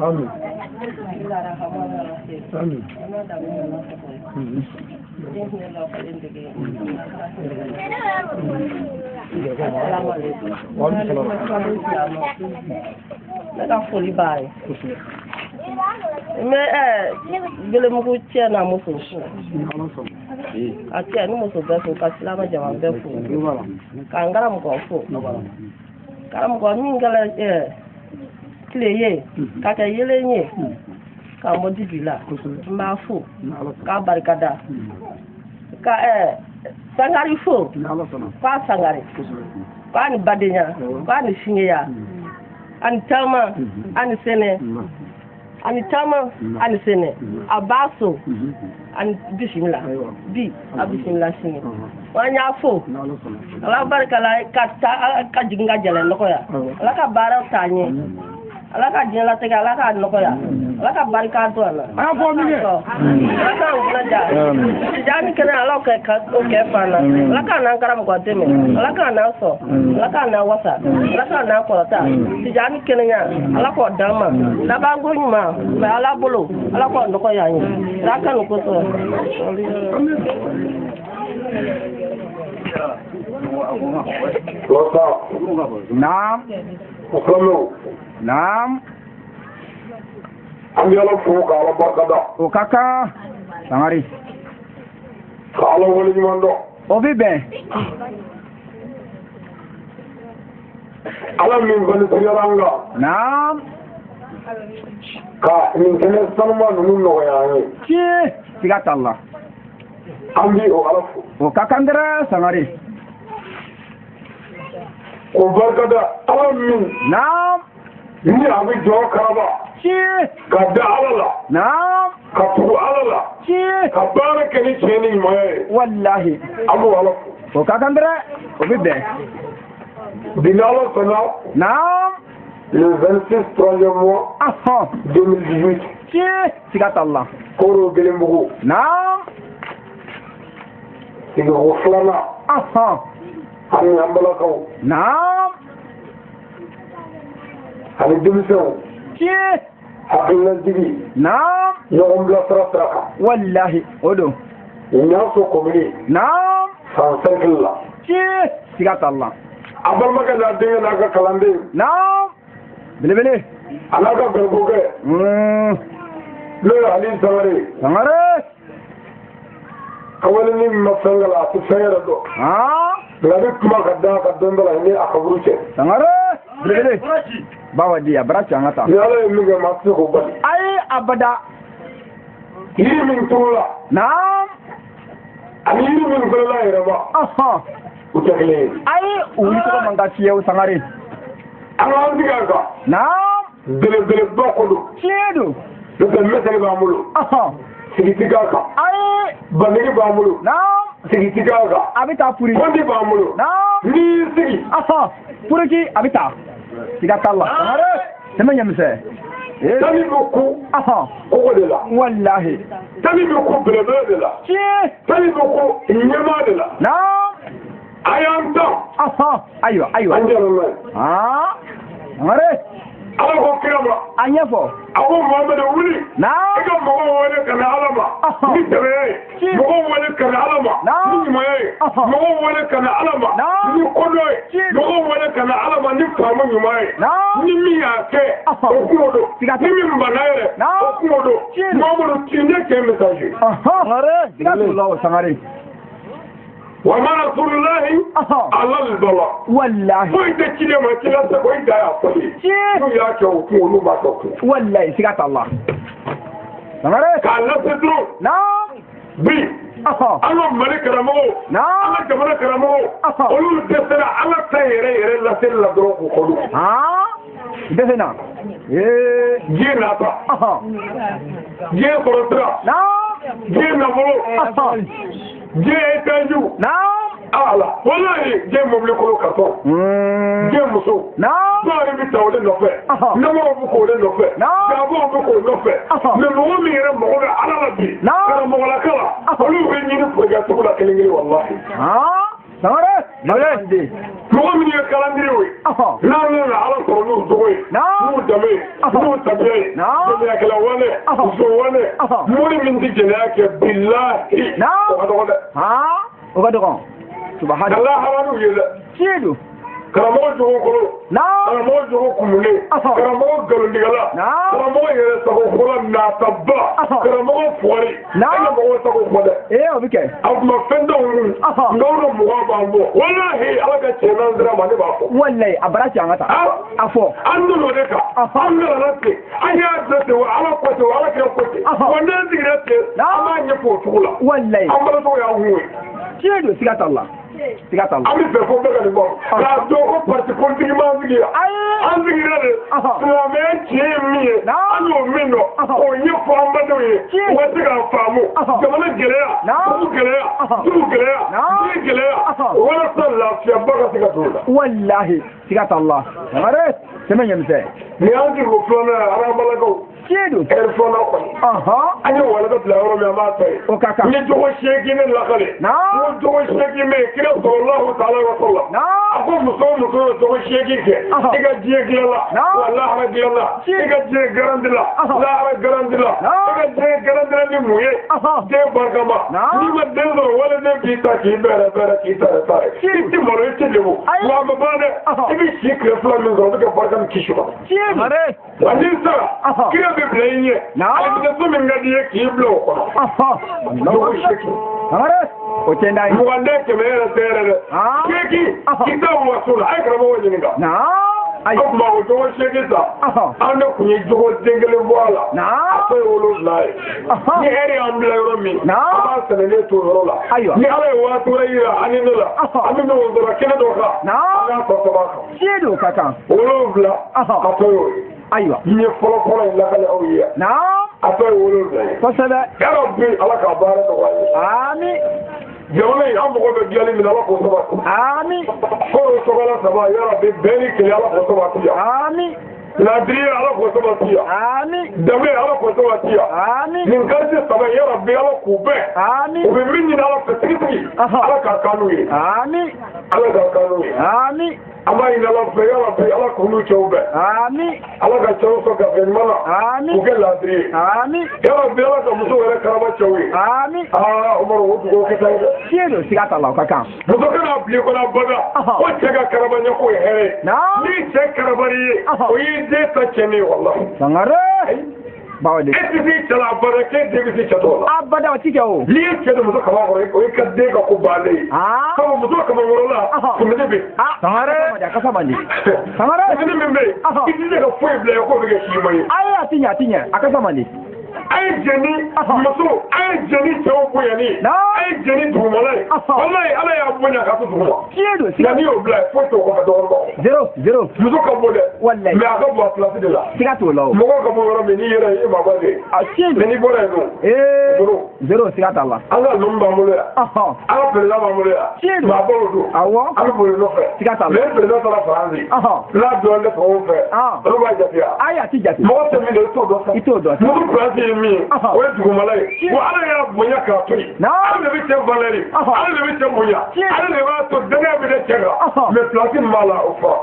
Amin. Amin. Ne ka foli b'a ye. N bɛ Gelemugu cɛ n'a muso fo. Ka cɛ ni muso bɛɛ fo, ka silamɛ jama bɛɛ fo. K'an karamɔgɔ fo. Karamɔgɔ min kɛra tile ye, ka kɛ yelen ye, k'an bɔ dibi la. N b'a fo, k'a barikada. Ka Sangari fo, k'a Sangari, k'a ni badenya, k'a ni singeya, ani taama, ani sɛnɛ, ani taama, ani sɛnɛ. A b'a so, ani bisimila bi, a bisimila sini. An y'a fo, Ala barika la, ka taa ka jigin ka jɛlɛ nɔgɔya. Ala ka baaraw taa ɲɛ. Ala ka diɲɛlatigɛ, Ala k'a nɔgɔya. Ala ka barika don a la. An fɔ min kɛ. Ala k'an kunna ja. Tijani kɛnɛ, Ala k'o kɛ fan na. Ala k'an n'an karamɔgɔ dɛmɛ. Ala k'an n'an sɔn. Ala k'an n'an wasa. Ala k'an n'an kɔrɔta. Tijani kɛnɛya, Ala k'o d'an ma. Labanko ɲuman, mɛ Ala bolo, Ala k'o nɔgɔya an ye. Ala kanu kosɔn. Naam. Naam. An bɛ Ala fo ka Ala barika da. O ka kan. Sangare. Ka Ala waleɲuman dɔn. O bɛ bɛn. Ala min fana siyara an kan. Naam. Ka nin kɛnɛ sanuma ninnu nɔgɔya an ye. Tiɲɛ, siga t'a la. An bɛ o Ala fo. O ka kan dɛrɛ Sangare. K'o barika da Ala min. Naam. Ni a bɛ jɔ karaba. Tiɲɛ. Ka da Ala la. Naam. Ka tugu Ala la. Tiɲɛ. Ka baara kɛ ni tiɲɛ ni ɲumanya ye. Walahi. An b'o Ala fo. O ka kan dɛrɛ. O bɛ bɛn. Bi ni Ala sɔnna. Naam. Le 26 troisième mois. Ahɔn. 2018. Tiɲɛ. Siga t'a la. Koro Gelenbugu. Naam. Sigiko filanan. Ahɔn. Ani an balakaw. Naam. Ani denmisɛnw. Tiɲɛ. Hakililajigi. Naam. Ɲɔgɔn bilasira sira kan. Walahi, o don. Ɲaso komini. Naam. San cercle la. Tiɲɛ. Siga t'a la. A balimakɛ n'a denkɛ n'a ka kalanden. Naam. Belebele. A n'a ka garibukɛ. N'o ye Ali Sangare. Sangare. Kamalen min ma fɛn k'a la, a tɛ fɛn yɛrɛ dɔn. Nka a bɛ kuma ka da a ka dɔn da la ni a kaburu cɛ. Sangare. Belebele. Bawa di a bara ci an ka taa. Ni Ala ye min kɛ, maa tɛ se k'o bali. Ayi, abada. Yiri min turula. Naam. Ani yiri min fɛnɛ yɛrɛ ma. Ɔhɔn. U tɛ kelen ye. Ayi, u wuli cogo man ka fiyewu Sangare. An k'an sigi a kan. Naam. Belebeleba ko don. Tiɲɛ don. N'o tɛ mɛsɛli b'an bolo. Ɔhɔn. Sigi ti k'a kan. Ayi. Bandigi b'an bolo. Naam. Sigi ti k'a kan. A bɛ taa puri. Kɔnti b'an bolo. Naam. N'i y'i sigi. Ɔhɔn. Puriki a bɛ taa. Siga t'a la. Sangare. Tɛmɛ ɲɛmisɛn. Tani bɛ ku. Ɔhɔn. Kogo de la. Walahi. Tani bɛ ku belebele de la. Tiɲɛ. Tani bɛ ku ɲɛmaa de la. Naam. A y'an tan. Ɔhɔn. Ayiwa ayiwa. An jɛra n'a ye. Aa. Sangare. Ala ko kira ma. A ɲɛfɔ. A ko Muhamadu wuli. Naam. I ka mɔgɔw wele ka na Ala ma. Ɔhɔn. Ni sɛbɛya ye. Tiɲɛ. Mɔgɔw wele ka na Ala ma. Naam. Ni ɲumanya ye. Ɔhɔn. Mɔgɔw wele ka na Ala ma. Naam. Ni kodɔn ye. Tiɲɛ. Mɔgɔw wele ka na Ala ma ni faamu ɲuman ye. Naam. Ni min y'a kɛ. Ɔhɔn. O kungo don. Siga t'a Ni min banna yɛrɛ. Naam. O kungo don. Tiɲɛ. Muhamadu ciden kɛ message. Ɔhɔn. Sangare. Siga t'o la o Sangare. Wa ma rasulullahi Ɔhɔn. alal bala. Walahi. Foyi tɛ ciden ma ci la se ko i da y'a fɔli ye. Tiɲɛ. N'u y'a kɛ o kun olu b'a kɛ o kun. Walahi, siga t'a la. Sangare. K'a lase dɔrɔn. Naam. Bi. Ɔhɔn. An ka Mali karamɔgɔw. Naam. An ka jamana karamɔgɔw. Ɔhɔn. Olu dɛsɛra an ka ta yɛrɛ yɛrɛ laseli la dɔrɔn k'u kɔ don. Aa. Dɛsɛ na. Ee. Diɲɛ nata. Ɔhɔn. Diɲɛ sɔrɔ sira. Naam. Diɲɛ nafolo. Ɔhɔn. Diɲɛ étage. Naam. Ala. Walahi diɲɛ mobili kolo kartɔn. Diɲɛ muso. Naam. Dɔw yɛrɛ bɛ ta o de nɔfɛ. Ɔhɔn. Namaraw bɛ k'o de nɔfɛ. Naam. Gabaw bɛ k'o nɔfɛ. Ɔhɔn. Mais mɔgɔ min yɛrɛ mago bɛ Ala la bi. Naam. Karamɔgɔlaka la. Ɔhɔn. Olu bɛ ɲini forokɛ sugu la kelen kelen walahi. Aa. Sangare. Mɔgɔ minnu ye kalandiriw ye n'a nana Ala sɔrɔ n'u jogo ye n'u danbe ye n'u tabiya ye jɛnɛyakɛla wale muso wale mori min tɛ jɛnɛya kɛ bilahi o ka dɔgɔ dɛ. O ka dɔgɔ. Subahana. Ka lahara n'u ye dɛ. Tiɲɛ don. Karamɔgɔ jogo kolo. Karamɔgɔ jogo kumunen. Karamɔgɔ nkalontigɛla. Karamɔgɔ yɛrɛ sago fɔla nataba. Karamɔgɔ fugari. E ka mɔgɔw sago fɔ dɛ. Ee o bɛ kɛ. A tun ma fɛn dɔw kun. Nka aw ka mɔgɔw b'an bɔ. Walahi Ala ka cɛ n'an sera ma ne b'a fɔ. Walahi a bara cɛ an ka taa. A fɔ. An donna o de kan. An nana ten. An y'a bila ten wa Ala ko ten wa Ala kira ko ten. Wa n'an sigira ten. An b'a ɲɛfɔ o cogo la. Walahi. An balacogo y'an kun ye. Tiɲɛ don siga t'a la. Siga t'a la. An bɛ fɛ ko bɛɛ ka nin bɔ. K'a dɔn ko parti politique m'an sigi yan. An sigira de. Silamɛya tiɲɛ ye min ye. An y'o min dɔn. K'o ɲɛfɔ an badenw ye. U ka se k'a faamu. Jamana gɛlɛya. Dugu gɛlɛya. Dugu gɛlɛya. Diɲɛ gɛlɛya. Walasa lafiyaba ka se ka don o la. Walahi siga t'a la. Sangare sɛmɛ ɲɛmisɛn. Nin y'an sigi o filanan ye ala balakaw. Tiɲɛ don. Ɛri filanan kɔni. An ye walaka bila yɔrɔ min an b'a ta yen. O ka kan. N ye jogo seegin ne lakale. N ko jogo seegin bɛ yen kira sɔlɔlahu taala wa sallam. A ko muso o muso ye jogo seegin kɛ. I ka diɲɛ dilan la. Wa lahara dilan la. I ka diɲɛ garanti la. Lahara garanti la. I ka diɲɛ garanti la ni mun ye. Den barikama. N'i ma den sɔrɔ waliden k'i ta k'i bɛrɛ bɛrɛ k'i ta ta ye. I ti malo i ti lebu. Wa a ma ban dɛ. I bɛ si tile fila min sɔrɔ o bɛ kɛ barika min kisi kɔnɔ. Wa n'i sara. Kira bɛ bila i ɲɛ. Alijinɛ min ka di i ye k'i bila o kɔnɔ. Jogo seegin. O tɛ n'a ye. Mugan den kɛmɛ yɛrɛ tɛ yɛrɛ dɛ. Seegin. I t'a waso la a ye karamɔgɔ ɲininka. O tuma o jogo seegin ta. An de tun ye jogo den kelen bɔ a la. A tɔ ye 7 ye. Ni hɛrɛ y'an bila yɔrɔ min. An b'a sɛnɛnen to o yɔrɔ la. Ni Ala ye waati wɛrɛ yira an ni ne la. An bɛ ɲɔgɔn sɔrɔ kɛnɛ dɔ kan. An k'a tɔ sɛbɛn a kan. Tiɲɛ don ka kan. 7 a tɔ y'o ye. Ayiwa. N ye fɔlɔ fɔlɔ in lakale aw ye. A tɔ ye 7 ye. Kosɛbɛ. Yarabi Ala k'a baara nɔgɔya ye. Ami. Jamana in an mago bɛ dilanni min na Ala k'o sabati. Ami. Kɔrɔ sɔgɔla saba yarabi bɛn ni kelen Ala k'o sabati yan. Ami. Ladiri Ala k'o sabati yan. Ami. Danbe Ala k'o sabati yan. Ami. Nin quartier saba yarabi Ala k'u bɛn. Ami. U bɛ min ɲini Ala fɛ tigitigi. Ala k'a kan n'u ye. Ami. Ala k'a kan n'u ye. Ami. An b'a ɲini Ala fɛ yarabi Ala k'u n'u cɛw bɛn. Ami. Ala ka cɛw sɔn ka bɛn ɲuman na. Ami. K'u kɛ ladiri ye. Ami. Yarabi Ala ka musow yɛrɛ karaba cɛw ye. Ami. Aa Umaru o dugawu kɛta ye dɛ. Tiɲɛ don siga t'a la o ka kan. Muso kana bila i kɔnɔ abada. Ko cɛ ka karaba ɲɛ k'o ye hɛrɛ ye. Ni cɛ karabar'i ye. O y'i den ta tiɲɛni ye walahi. Sangare. Bawo de. E tɛ se cɛ la abada k'e den bɛ se cɛ tɔw la. Abada o ti kɛ o. N'i ye cɛ don muso kaba kɔrɔ o y'i ka den ka ko bannen ye. Sabu muso kaba kɔrɔ la kumuni bɛ yen. Sangare. A kasa man di. Sangare. Kumuni min bɛ yen i tɛ se ka foyi bila yen k'o bɛ kɛ si ɲuman ye. Ayi a ti ɲɛ a ti ɲɛ a kasa man di. A ye jɛn ni muso a ye jɛn ni cɛw bonyani a ye jɛn ni dugumala ye walayi Ala y'a bonya k'a to duguma. Tiɲɛ don. Nka n'i y'o bila foyi t'o kɔfɛ dɔgɔnin. Zéro. Muso ka bon dɛ. Walayi. Mais a ka bon a place de la. Siga t'o la o. Mɔgɔw ka bɔ yɔrɔ min n'i yɛrɛ ye maaba de ye. A tiɲɛ don. Mais n'i bɔra yen nɔ. Ee. Zéro siga t'a la. An ka ninnu b'an bolo yan. An ka président b'an bolo yan. Tiɲɛ don. Maabaw don. Awɔ. An bɛ boli nɔfɛ. Siga t'a la. Mais président taara Faransi. N'a dɔn tɛ fan o fɛ. Olu b'a jate yan. Ayi a ti jate. Mɔgɔ tɛ min dɔn i t'o dɔn sa. I t'o dɔn. Muso place ye min ye. O ye dugumala ye. Wa Ala y'a bonya k'a to yen. Ala de bɛ cɛ valeur. Ala de bɛ cɛ bonya. Ala de b'a to danaya bɛ da cɛ kan. Mais place min b'a la o fɔra.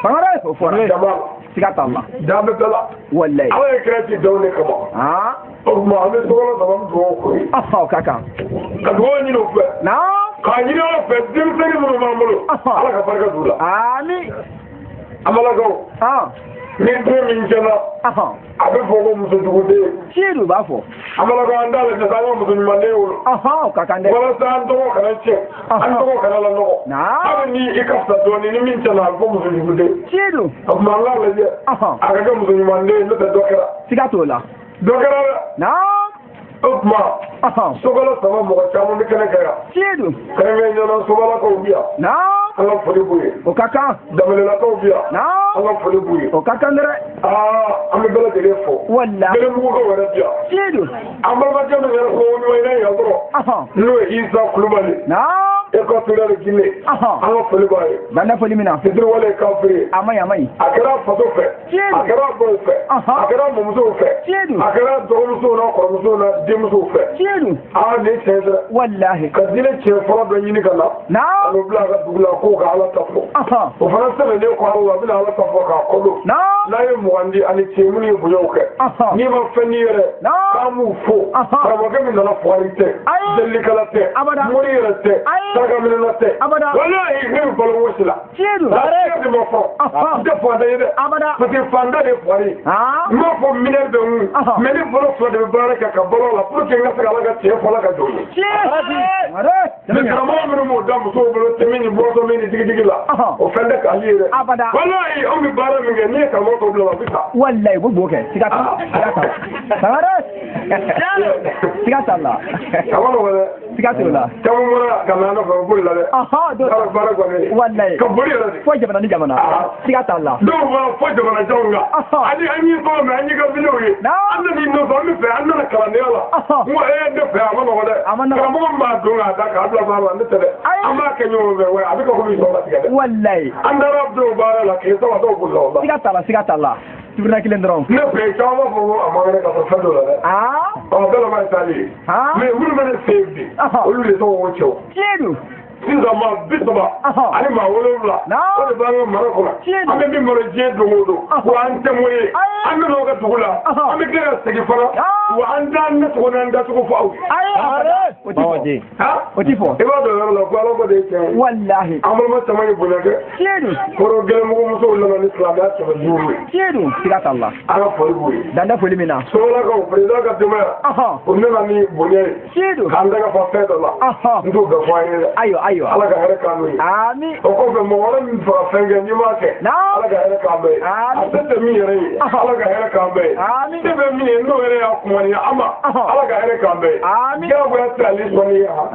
Sangare o fɔra. Jama. Siga t'a la. Dan bɛ bɛɛ la. Walayi. Ala ye kira ci denw de kama. O tuma an bɛ sokɔnɔ saba min dugawu k'o ye. O ka kan. Ka dugawu ɲini o fɛ. K'a ɲini Ala fɛ denmisɛnnin minnu b'an bolo. Ala ka barika d'u la. Ami. An balakaw. Ni den min tiɲɛna. A bɛ fɔ ko musojuguden. Tiɲɛ don u b'a fɔ. An balakaw an t'ale jate an ka muso ɲumanden wolo. O ka kan dɛ. Walasa an tɔgɔ kana tiɲɛ. An tɔgɔ kana lanɔgɔ. Hali ni i ka fisa dɔɔnin ni min tiɲɛna a bɛ fɔ musojuguden. Tiɲɛ don. O tuma an k'a lajɛ. A ka kɛ muso ɲumanden ye n'o tɛ dɔ kɛra. Siga t'o la. Dɔ kɛra dɛ. O tuma sokɔlɔ saba mɔgɔ caman bɛ kɛnɛ kɛ yan. Tiɲɛ don. Kɛrɛnkɛrɛnnenya sobalakaw bɛ yan. An ka foli b'u ye. O ka kan. Damelelakaw bɛ yan. An ka foli b'u ye. O ka kan dɛ. An bɛ bɛɛ lajɛlen fo. Walahi. Bɛlɛmugukaw yɛrɛ bɛ yan. Tiɲɛ don. An balimakɛ min yɛrɛ ko ɲuman ye yan dɔrɔn. N'o ye Isa Kulubali. E équatoriale Guinée. An ka foli b'a ye. Dan tɛ foli min na. Fitiriwale kafiri. A ma ɲi, a ma ɲi. A kɛra faso fɛ. A kɛra baw fɛ. A kɛra mɔmusow fɛ. A kɛra dɔgɔmusow n'a kɔrɔmusow n'a denmusow fɛ. Tiɲɛ don. Aa nin tiɲɛ tɛ. Walahi. Ka diinɛ tiɲɛ fɔlɔ dɔ ɲini ka na. Naam. Ka n'o bila a ka dugu la k'o ka Ala ta fɔ. O fana sɛbɛnnen kɔ Ala la, a bɛna Ala ta fɔ k'a kɔ don. Naam. N'a ye 20 di ani cɛ minnu ye bonyaw kɛ. N'i ma fɛn n'i yɛrɛ. Naam. K'an b'u fo. Karamɔgɔkɛ min nana fugari tɛ. Ayi. Delilikɛla tɛ. Abada. Mori yɛrɛ tɛ. Ayi. Sarakaminɛna tɛ. Abada. Walahi ne bɛ balo wɔsi la. Tiɲɛ don. Tiɲɛ de ma fɔ. N tɛ fantan ye dɛ. Abada. Parce que fantan de ye fugari ye. N b'a fɔ minɛn bɛ n kun. Mais ne bolo fila de bɛ baara kɛ ka balo la pour que n ka se ka Ala ka tiɲɛ fɔ Ala ka jɔn ye. Tiɲɛ. Mais karamɔgɔ minnu b'o da musow bolo tɛmɛ ni bɔsɔn min ni digidigi la. O fɛn tɛ k'ale ye dɛ. Abada. Walahi anw bɛ baara min kɛ n'i ye karamɔgɔ tɔw bila o bɛ taa. Walahi u bɛ bo kɛ. Siga t'a la. Siga t'a la. Sangare. Siga t'a la. A ma nɔgɔn dɛ. Siga t'o la. Caman bɔra ka na an nɔfɛ o boli la dɛ. Dɔw ta. Baara kɔni. Walahi. Ka boli yɛrɛ de. Fo jamana ni jamana. Siga t'a la. Dɔw bɔra fo jamanajanw kan. Ani an y'i tɔgɔ mɛn an y'i ka video ye. An nana i nɔfɛ an bɛ fɛ an nana kalandenya la. N ko ne fɛ a ma nɔgɔn dɛ. A ma nɔgɔn. Karamɔgɔ min b'a don k'a da k'a bila baara la ne tɛ dɛ. An b'a kɛ ɲɔgɔn fɛ wa a bɛ kɛ komi sɔn ka tigɛ dɛ. Walahi. An taara dɔw baara la kile saba dɔw bolila o la. Siga t'a la, siga t'a la. Tuuruna kelen dɔrɔn. Ne fɛ caman b'a fɔ ko a ma kɛnɛ ka sɔrɔ fɛn dɔ la dɛ. Ɔ bɛɛ laban ye taali ye. Mais minnu bɛ ne fɛ yen bi. Olu de tɔgɔ ko cɛw. Tiɲɛ don. Sisan maa 30 ani maa 7 o de b'an ka mara kɔnɔ. An bɛ min mara diɲɛ don o don. Wa an tɛ mɔn ye. An bɛ n'aw ka dugu la. An bɛ tila ka segin fana. Wa an t'an ne sogo n'an dacogo fɔ aw ye. Ayi. O ti fɔ. O ti fɔ. I b'a dɔn yɔrɔ la ko Ala ko de ye tiɲɛ ye. Walahi. An balima caman ye bonya kɛ. Tiɲɛ don. Kɔrɔ gɛlɛnmɔgɔmusow nana ni silamɛya 500 ye. Tiɲɛ don. Siga t'a la. An ka foli b'u ye. Dan tɛ foli min na. Sowalakaw président ka denbaya. O nana ni bonya ye. Tiɲɛ don. K'an tɛgɛ fa fɛn dɔ la. N t'o bɛɛ fɔ an ye dɛ. Ayiwa ayiwa. Ala ka hɛrɛ k'an n'o ye. Ami. O kɔfɛ mɔgɔ wɛrɛ min faga fɛn kɛ n'i m'a kɛ. Ala ka hɛrɛ k'an bɛɛ ye. Ami. A se tɛ min yɛrɛ ye. Ala ka hɛrɛ k'an bɛɛ ye. Ami. Se bɛ min ye n'o yɛrɛ y'a kumaniya an ma. Ala ka hɛrɛ k'an bɛɛ ye. Ami. Diyagoya tɛ ale sɔnni ye han.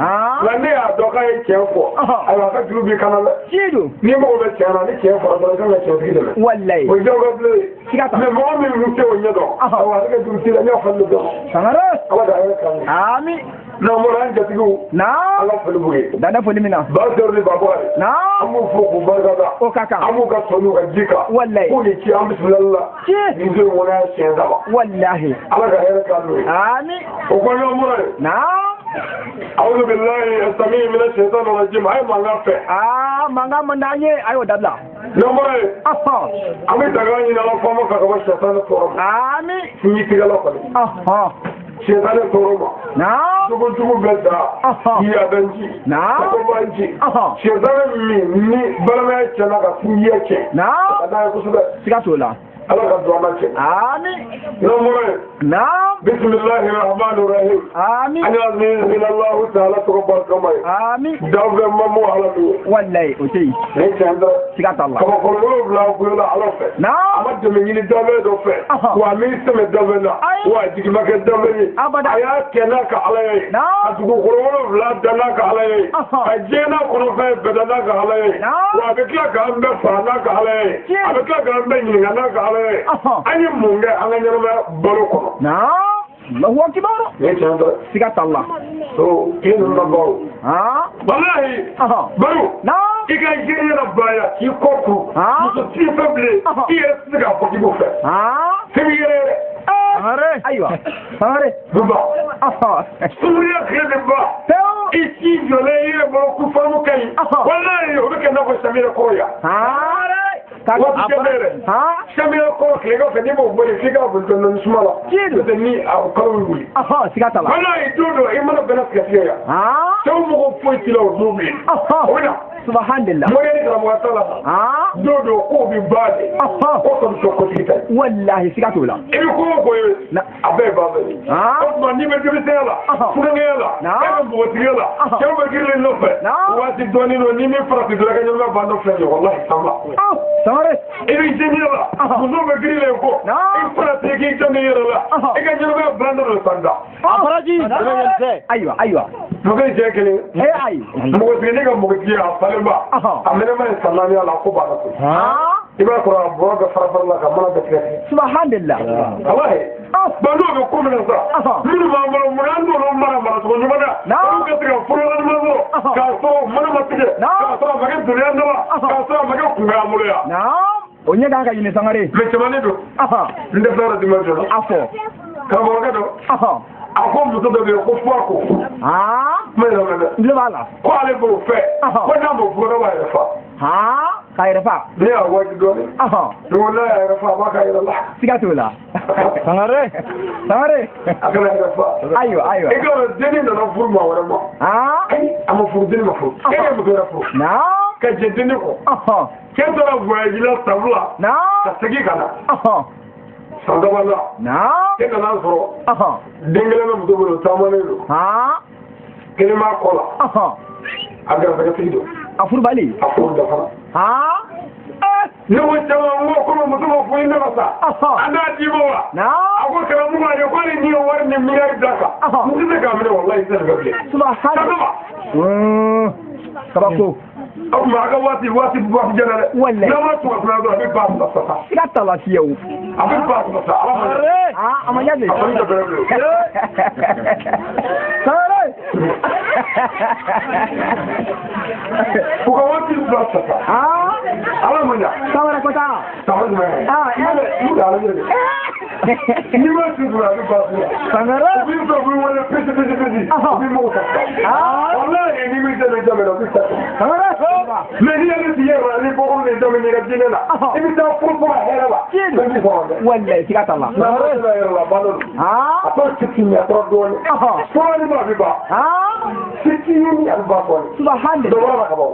Nka ne y'a dɔn k'a ye tiɲɛ fɔ. Ayiwa a ka juru b'i kan na dɛ. Tiɲɛ don. N'i mago bɛ tiɲɛ na ni tiɲɛ fɔra dɔrɔn i kan ka tiɲɛtigi dɛmɛ. Walayi. O ye diyagoya bilen ye. Siga t'a la. Mais mɔgɔ min tɛ o ɲɛ dɔn. Ayiwa ale ka juru t'i la n y'a fɔ ne dɔn. Sangare. Ala ka hɛrɛ k'an ye. Ami. N'an bɔra an jatigiw. Naam. Ala foli b'u ye. Dan tɛ foli min na. Ba Seru ni Babukari. Naam. An b'u fo k'u barika da. O ka kan. An b'u ka sɔn n'u ka ji kan. Walayi. K'u ni ci an bisimilali la. Tiɲɛ. Nin don in kɔnɔ yan siɲɛ 3. Walahi. Ala ka hɛrɛ k'an n'o ye. Ami. O kɔni an bɔra yen. Naam. أعوذ بالله السميع من الشيطان الرجيم. أي mankan fɛ. Aa mankan man d'an ye a y'o dabila. N'an bɔra yen. An bɛ daga ɲini Ala fɔ an ma ka bɔ sɛtanɛ tɔɔrɔ ma. Ami. Sinji tigɛla kɔni. Sɛtanɛ tɔɔrɔ ma. Naam. Jogo jugu bɛ da. Yaada n ci. Naam. Takɔba n ci. Sɛtanɛ min ni balimaya tiɲɛna ka sinjiya tiɲɛ. Naam. A ka d'an ye kosɛbɛ. Siga t'o la. Ala ka don an na cɛ. Ami. N'an bɔra yen. Naam. Bisimilahi rahmani rahim. Ami. An y'a min Alahu taala tɔgɔ barikama ye. Ami. Danfɛn ma mɔ Ala min ye. Walayi o tɛ yen. Nin tiɲɛ tɛ. Siga t'a la. Kabakɔrɔ 7 kulo la Ala fɛ. Naam. A ma dɛmɛ ɲini danfɛn dɔ fɛ. Wa a m'i sɛmɛ danfɛn na. Ayi. Wa a jigi ma kɛ danfɛn ye. Abada. A y'a kɛ n'a ka Ala ye. Naam. A dugukolo 7 dan n'a ka Ala ye. A diɲɛ n'a kɔnɔfɛn bɛɛ dan n'a ka Ala ye. Naam. Wa a bɛ tila k'an bɛɛ fara n'a ka Ala ye. Tiɲɛ. A bɛ tila k'an bɛɛ ɲininka n'a ka Ala ye. An ye mun kɛ an ka ɲɛnamaya balo kɔnɔ. Naam. Allahu akbar. Nin tiɲɛ tɛ. Siga t'a la. So tile ninnu na bawo. Walahi. Baro. Naam. I ka jiri yɛrɛ baya k'i kɔ kuru. Muso t'i fɛ bilen. I yɛrɛ tɛ se k'a fɔ k'i b'o fɛ. Fɛn b'i yɛrɛ yɛrɛ. Sangare. Ayiwa. Sangare. Baba. Surunya tile bɛ ban. Pewu. I t'i jɔlen i yɛrɛ bolo ko faamu ka ɲi. Walahi o bɛ kɛ i n'a fɔ samiyɛ kɔrɔ yan. Waati tɛ bɛɛ dɛ. Samiyɛ kɔrɔ tilegan fɛ n'i m'o bɔ yen f'i k'a boli dɔɔni dɔɔni suma la. Tiɲɛ don. N'o tɛ ni a kalo bɛ wuli. Siga t'a la. Walahi don dɔ i mana bɛnna tigɛ tigɛ yan. Cɛw mago foyi t'i la o don bilen. O bɛ na. Subhanallah. Moriya ni karamɔgɔya t'a la. Don dɔ kow bɛ ban de. Ko tɔ bɛ to kotigi ta ye. Walahi siga t'o la. I bɛ ko o ko ye. A bɛɛ ye ban fɛn ye. O tuma n'i bɛ denmisɛnya la. Funankɛya la. E bɛ npogotigiya la. Cɛw bɛ girin i nɔfɛ. Waati dɔɔnin don n'i m'i farati dɔrɔn i ka ɲɛnamaya ban dɔ filɛ nin ye walahi san fila. Sangare. I bɛ jɛnniya la. Musow bɛ girin i kɔ. I farati k'i janto i yɛrɛ la. I ka ɲɛnamaya ban dɔ don san da. A faraji. Ayiwa ayiwa. Muso in cɛ kelen. Ayi. Npogotigi ka npogotigiya a falen ba. A mɛnɛma ye san 4 a la ko b'a la koyi. I b'a sɔrɔ a bɔrɔ bɛ fara fara la ka mana bɛɛ tigɛ tigɛ. Subhanallah. Walahi. Bon n'o bɛ ko min na sa. Minnu b'an bolo mun an t'olu mara maracogo ɲuman na. Olu ka se ka furula ɲuman sɔrɔ. K'a sɔrɔ mana ma tigɛ. K'a sɔrɔ a ma kɛ doniya dɔ la. K'a sɔrɔ a ma kɛ kunbɛya bolo yan. O ɲɛ kan ka ɲini Sangare. Mais cɛmannin don. N tɛ fɛn dɔ d'i ma joona. A fɔ. Karamɔgɔkɛ dɔ. A ko muso dɔ bɛ yen ko fura ko. Kuma yɛrɛ mɛn dɛ. N tulo b'a la. Ko ale b'o fɛ. Ko n'a m'o furu k'a b'a yɛrɛ fa. K'a yɛrɛ fa. Ne y'a waati dɔɔnin. Ne ko n'a y'a yɛrɛ fa a b'a k'a yɛrɛ la. Siga t'o la. Sangare. Sangare. A kana yɛrɛ fa. Ayiwa ayiwa. I ka dɔn dennin nana furu maa wɛrɛ ma. Ayi a ma furu dennin ma furu. E ye muso wɛrɛ furu. Ka jɛ dennin kɔ. Cɛ taara voyage la sabula. Ka segin ka na. San dama la. E nana sɔrɔ. Den kelen bɛ muso bolo taamalen don. Kelen b'a kɔ la. A garisɛgɛtigi don. A furubali. A furu dafara. Ne ko caman n ko komi muso ma furu ne ma sa. An t'a d'i ma wa. A ko karamɔgɔ a ye ko hali n'i ye wari ni miliyari d'a kan. N tɛ se k'a minɛ walayi i tɛ se ka bilen. Subahana. Kabako. O tuma a ka waati jɛna dɛ. Walayi. N'a ma tugu a kunna dɔrɔn a bɛ ba sa. Siga t'a la fiyewu. A bɛ ba sa ala ma ɲɛ. A ma ɲɛ de. A kɔni tɛ bɛrɛ bilen. Sangare. U ka waati ba sa. Ala ma ɲɛ. Sangare ko taa. Sangare jumɛn. N'u y'a lajɛ de. N'i ma tugu a bɛ ba sa. Sangare. U b'i sɔrɔ u b'i wele pesi pesi pesi. U b'i mago sa. Walayi n'i m'i dɛmɛ dɛmɛ u b'i sa. Sangare. Mais n'i y'ale sigi yɛrɛ la ni bɔkolo ni dɛmɛ n'i ka diinɛ la. I bɛ taa furu fo ka hɛrɛ la. Fɛn b'i sɔrɔ dɛ. Walayi siga t'a la. N'a ma se yɛrɛ la ba dɔ don. A tɔ fitinin a tɔ dɔɔnin. Fɔlɔ ma a bɛ ban. Fitinin a bɛ ban sɔɔni. Subahana. Dɔ bɔra la ka ban.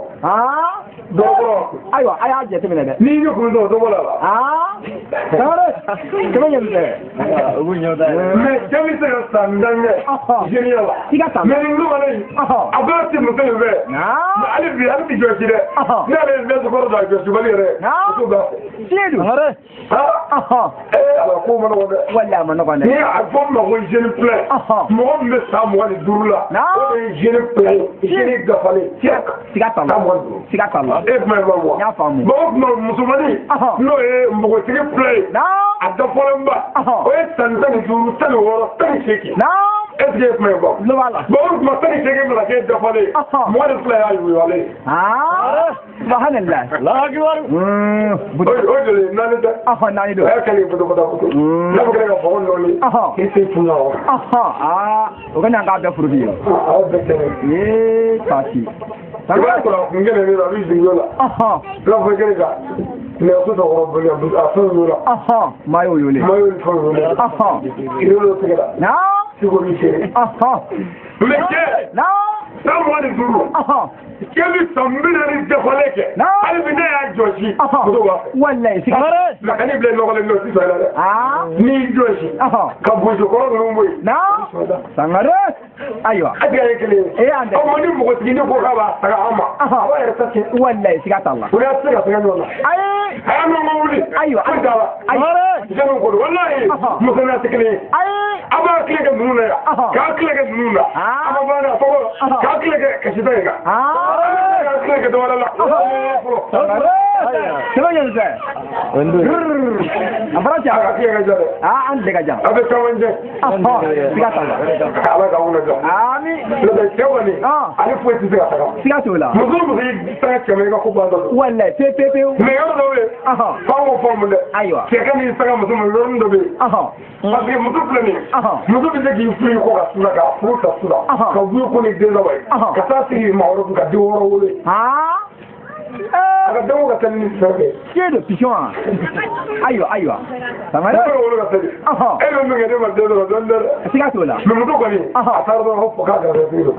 Dɔ bɔra la. Ayiwa a y'a jateminɛ dɛ. N'i ye kun sɔrɔ dɔ bɔra la. Sangare. Kɛmɛ ɲɛ bɛ. Mais cɛ bɛ se ka san tan kɛ. Jeliya la. Siga t'a la. Mais nin kamalen in. A b'a ti muso in fɛ. Hali bi hali bi jɔsi dɛ. N'ale ye fɛn sɔrɔ da jɔsibali yɛrɛ. Muso b'a fɛ. Tiɲɛ don. Ee ala ko ma nɔgɔn dɛ. Walayi a ma nɔgɔn dɛ. Ni a fɔ min ma ko jeune plein. Mɔgɔ min bɛ san 25 la. O de ye jeune plein ye. Jeune dafalen. Siga t'a la. San 25. Siga t'a la. E kuma ye ba wa. N y'a faamu. Mɔgɔ kuma musomanin. N'o ye npogotigi plein ye. A dafalenba. O ye san 15 16 18. Est-ce que kuma ye ba? Tulo b'a la. Bon o tuma 18 mana kɛ dafalen ye. 22 y'a yuyalen ye. Subhanallah. Allahu akbar. O joli naani tɛ. Naani don. O y'a kɛlen foto foto foto. N'a fɔ kɛlen ka fɔgɔ nɔɔni. K'i se fun na wa. O ka na k'a bɛɛ furu bi ye. Aw bɛɛ kɛnɛ. Ee pasi. I b'a sɔrɔ a kun kɛnɛ ne la a b'i sigi yɔrɔ la. I b'a fɔ kɛnɛ kan. Nɛgɛso dɔ kɔrɔ boli a fɛn y'o la. Maa y'o wele. Maa y'o fɛn wele. I y'o tigɛ la. Siko b'i sere. Mais cɛ. San 25. Cɛ bɛ san 40 dafalen kɛ. Hali bi ne y'a jɔsi. Muso b'a fɛ. Walayi siga. Mais kan'i bila nɔgɔlen nɔ sisan la dɛ. N'i jɔsi. Ka boso kɔrɔ ninnu bɔ yen. Sangare. Ayiwa. A tigɛ ye kelen ye. E y'an dɛ. O tuma ni npogotiginin ko k'a b'a saga an ma. A b'a yɛrɛ ta tiɲɛ. Walayi siga t'a la. O y'a tɛ se ka sɛgɛ ɲɔgɔn na. Ayi. A y'a nɔ ma wuli. Ayiwa. Foyi t'a la. Jɛnɛw ko don walayi. Muso n'a tɛ kelen ye. Ayi. A b'a tile kɛ ninnu na yan. K'a tile kɛ ninnu na. A ma ban a tɔgɔ. K'a tile kɛ kasita in kan. K'a tile kɛ dɔ wɛrɛ la. Kɛmɛ ɲɛ bɛ. A fɔra cɛ. A ka tile ka jan dɛ. An tile ka jan. A bɛ caman jɛ. Siga t'a la. Ala k'anw lajɔ. Ami. N'o tɛ cɛ kɔni. Ale foyi tɛ se ka taga. Siga t'o la. Muso y'i taga cɛ ma i ka ko ban dɔ don. Walayi pe pe pewu. Mais yɔrɔ dɔ bɛ yen. F'an k'o faamu dɛ. Ayiwa. Cɛ ka n'i taga muso ma yɔrɔnin dɔ bɛ yen. Parce que muso filɛ nin ye. Muso bɛ se k'i furu i kɔ ka su la k'a furu ka su la. Ka wuli ko ni den saba ye. Ka taa sigi maa wɛrɛ kun ka den wɔɔrɔ wolo ye. A ka denw ka teli ni fɛn bɛɛ ye. Tiɲɛ don pisɔn wa. Ayiwa ayiwa. Sangare. Muso bɛ wolo ka teli. E bɛ min kɛ ne ma den sɔrɔ dɔɔnin dɛ. Siga t'o la. Mais muso kɔni. A taara dɔrɔn ko k'a gɛrɛsɛgɛ don.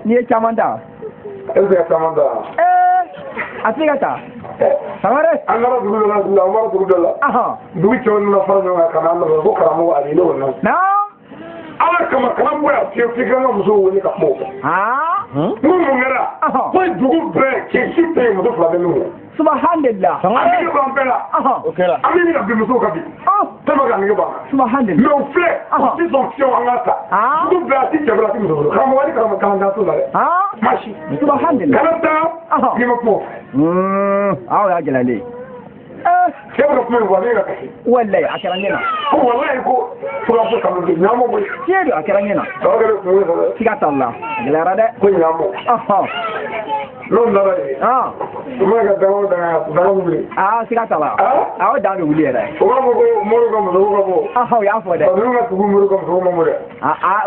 N'i ye caman ta. E bɛ se ka caman ta. A tɛ se ka ta. Sangare. An taara dugu dɔ la an bɔra dugu dɔ la. Dugu cɛw nana fara ɲɔgɔn kan ka na an nɔfɛ ko karamɔgɔ Ali ne ko non. Ala kama kana bɔ yan fiyewu f'i ka n ka musow wele ka kuma o fɛ. N ko mun kɛra? Ko dugu bɛɛ cɛ si tɛ yen muso fila bɛ min kun. Subhanallah. A nege b'an bɛɛ la. O kɛra. An bɛ ɲini ka bin musow kan bi. Tellement que a nege b'an kan. Subhanallah. Mais o filɛ. O ti sɔn fiyewu an k'a ta. Dugu bɛɛ a ti cɛ bolo a ti muso bolo. Karamɔgɔ ni karamɔgɔ kalan t'o la dɛ. Maa si. Subhanallah. Kana taa n'i ma kuma o fɛ. Aw y'a gɛlɛyalen ye. Cɛ bɛ ka kuma in fɔ a bɛ ka kasi. Walayi a kɛra ɲɛ na. Ko walayi ko furafo kanu de ɲaamɔ koyi. Tiɲɛ don a kɛra ɲɛ na. Tɔ kɛra kun ye sɛbɛ. Siga t'a la. Gɛlɛyara dɛ. Ko ɲaamɔ. N'o nana yen. U mana ka daga o daga daga wuli. Siga t'a la. Awɔ daga bɛ wuli yɛrɛ. U b'a fɔ ko moriw ka muso ka bon. O y'a fɔ dɛ. Ninnu ka tugu moriw ka muso ma bon dɛ.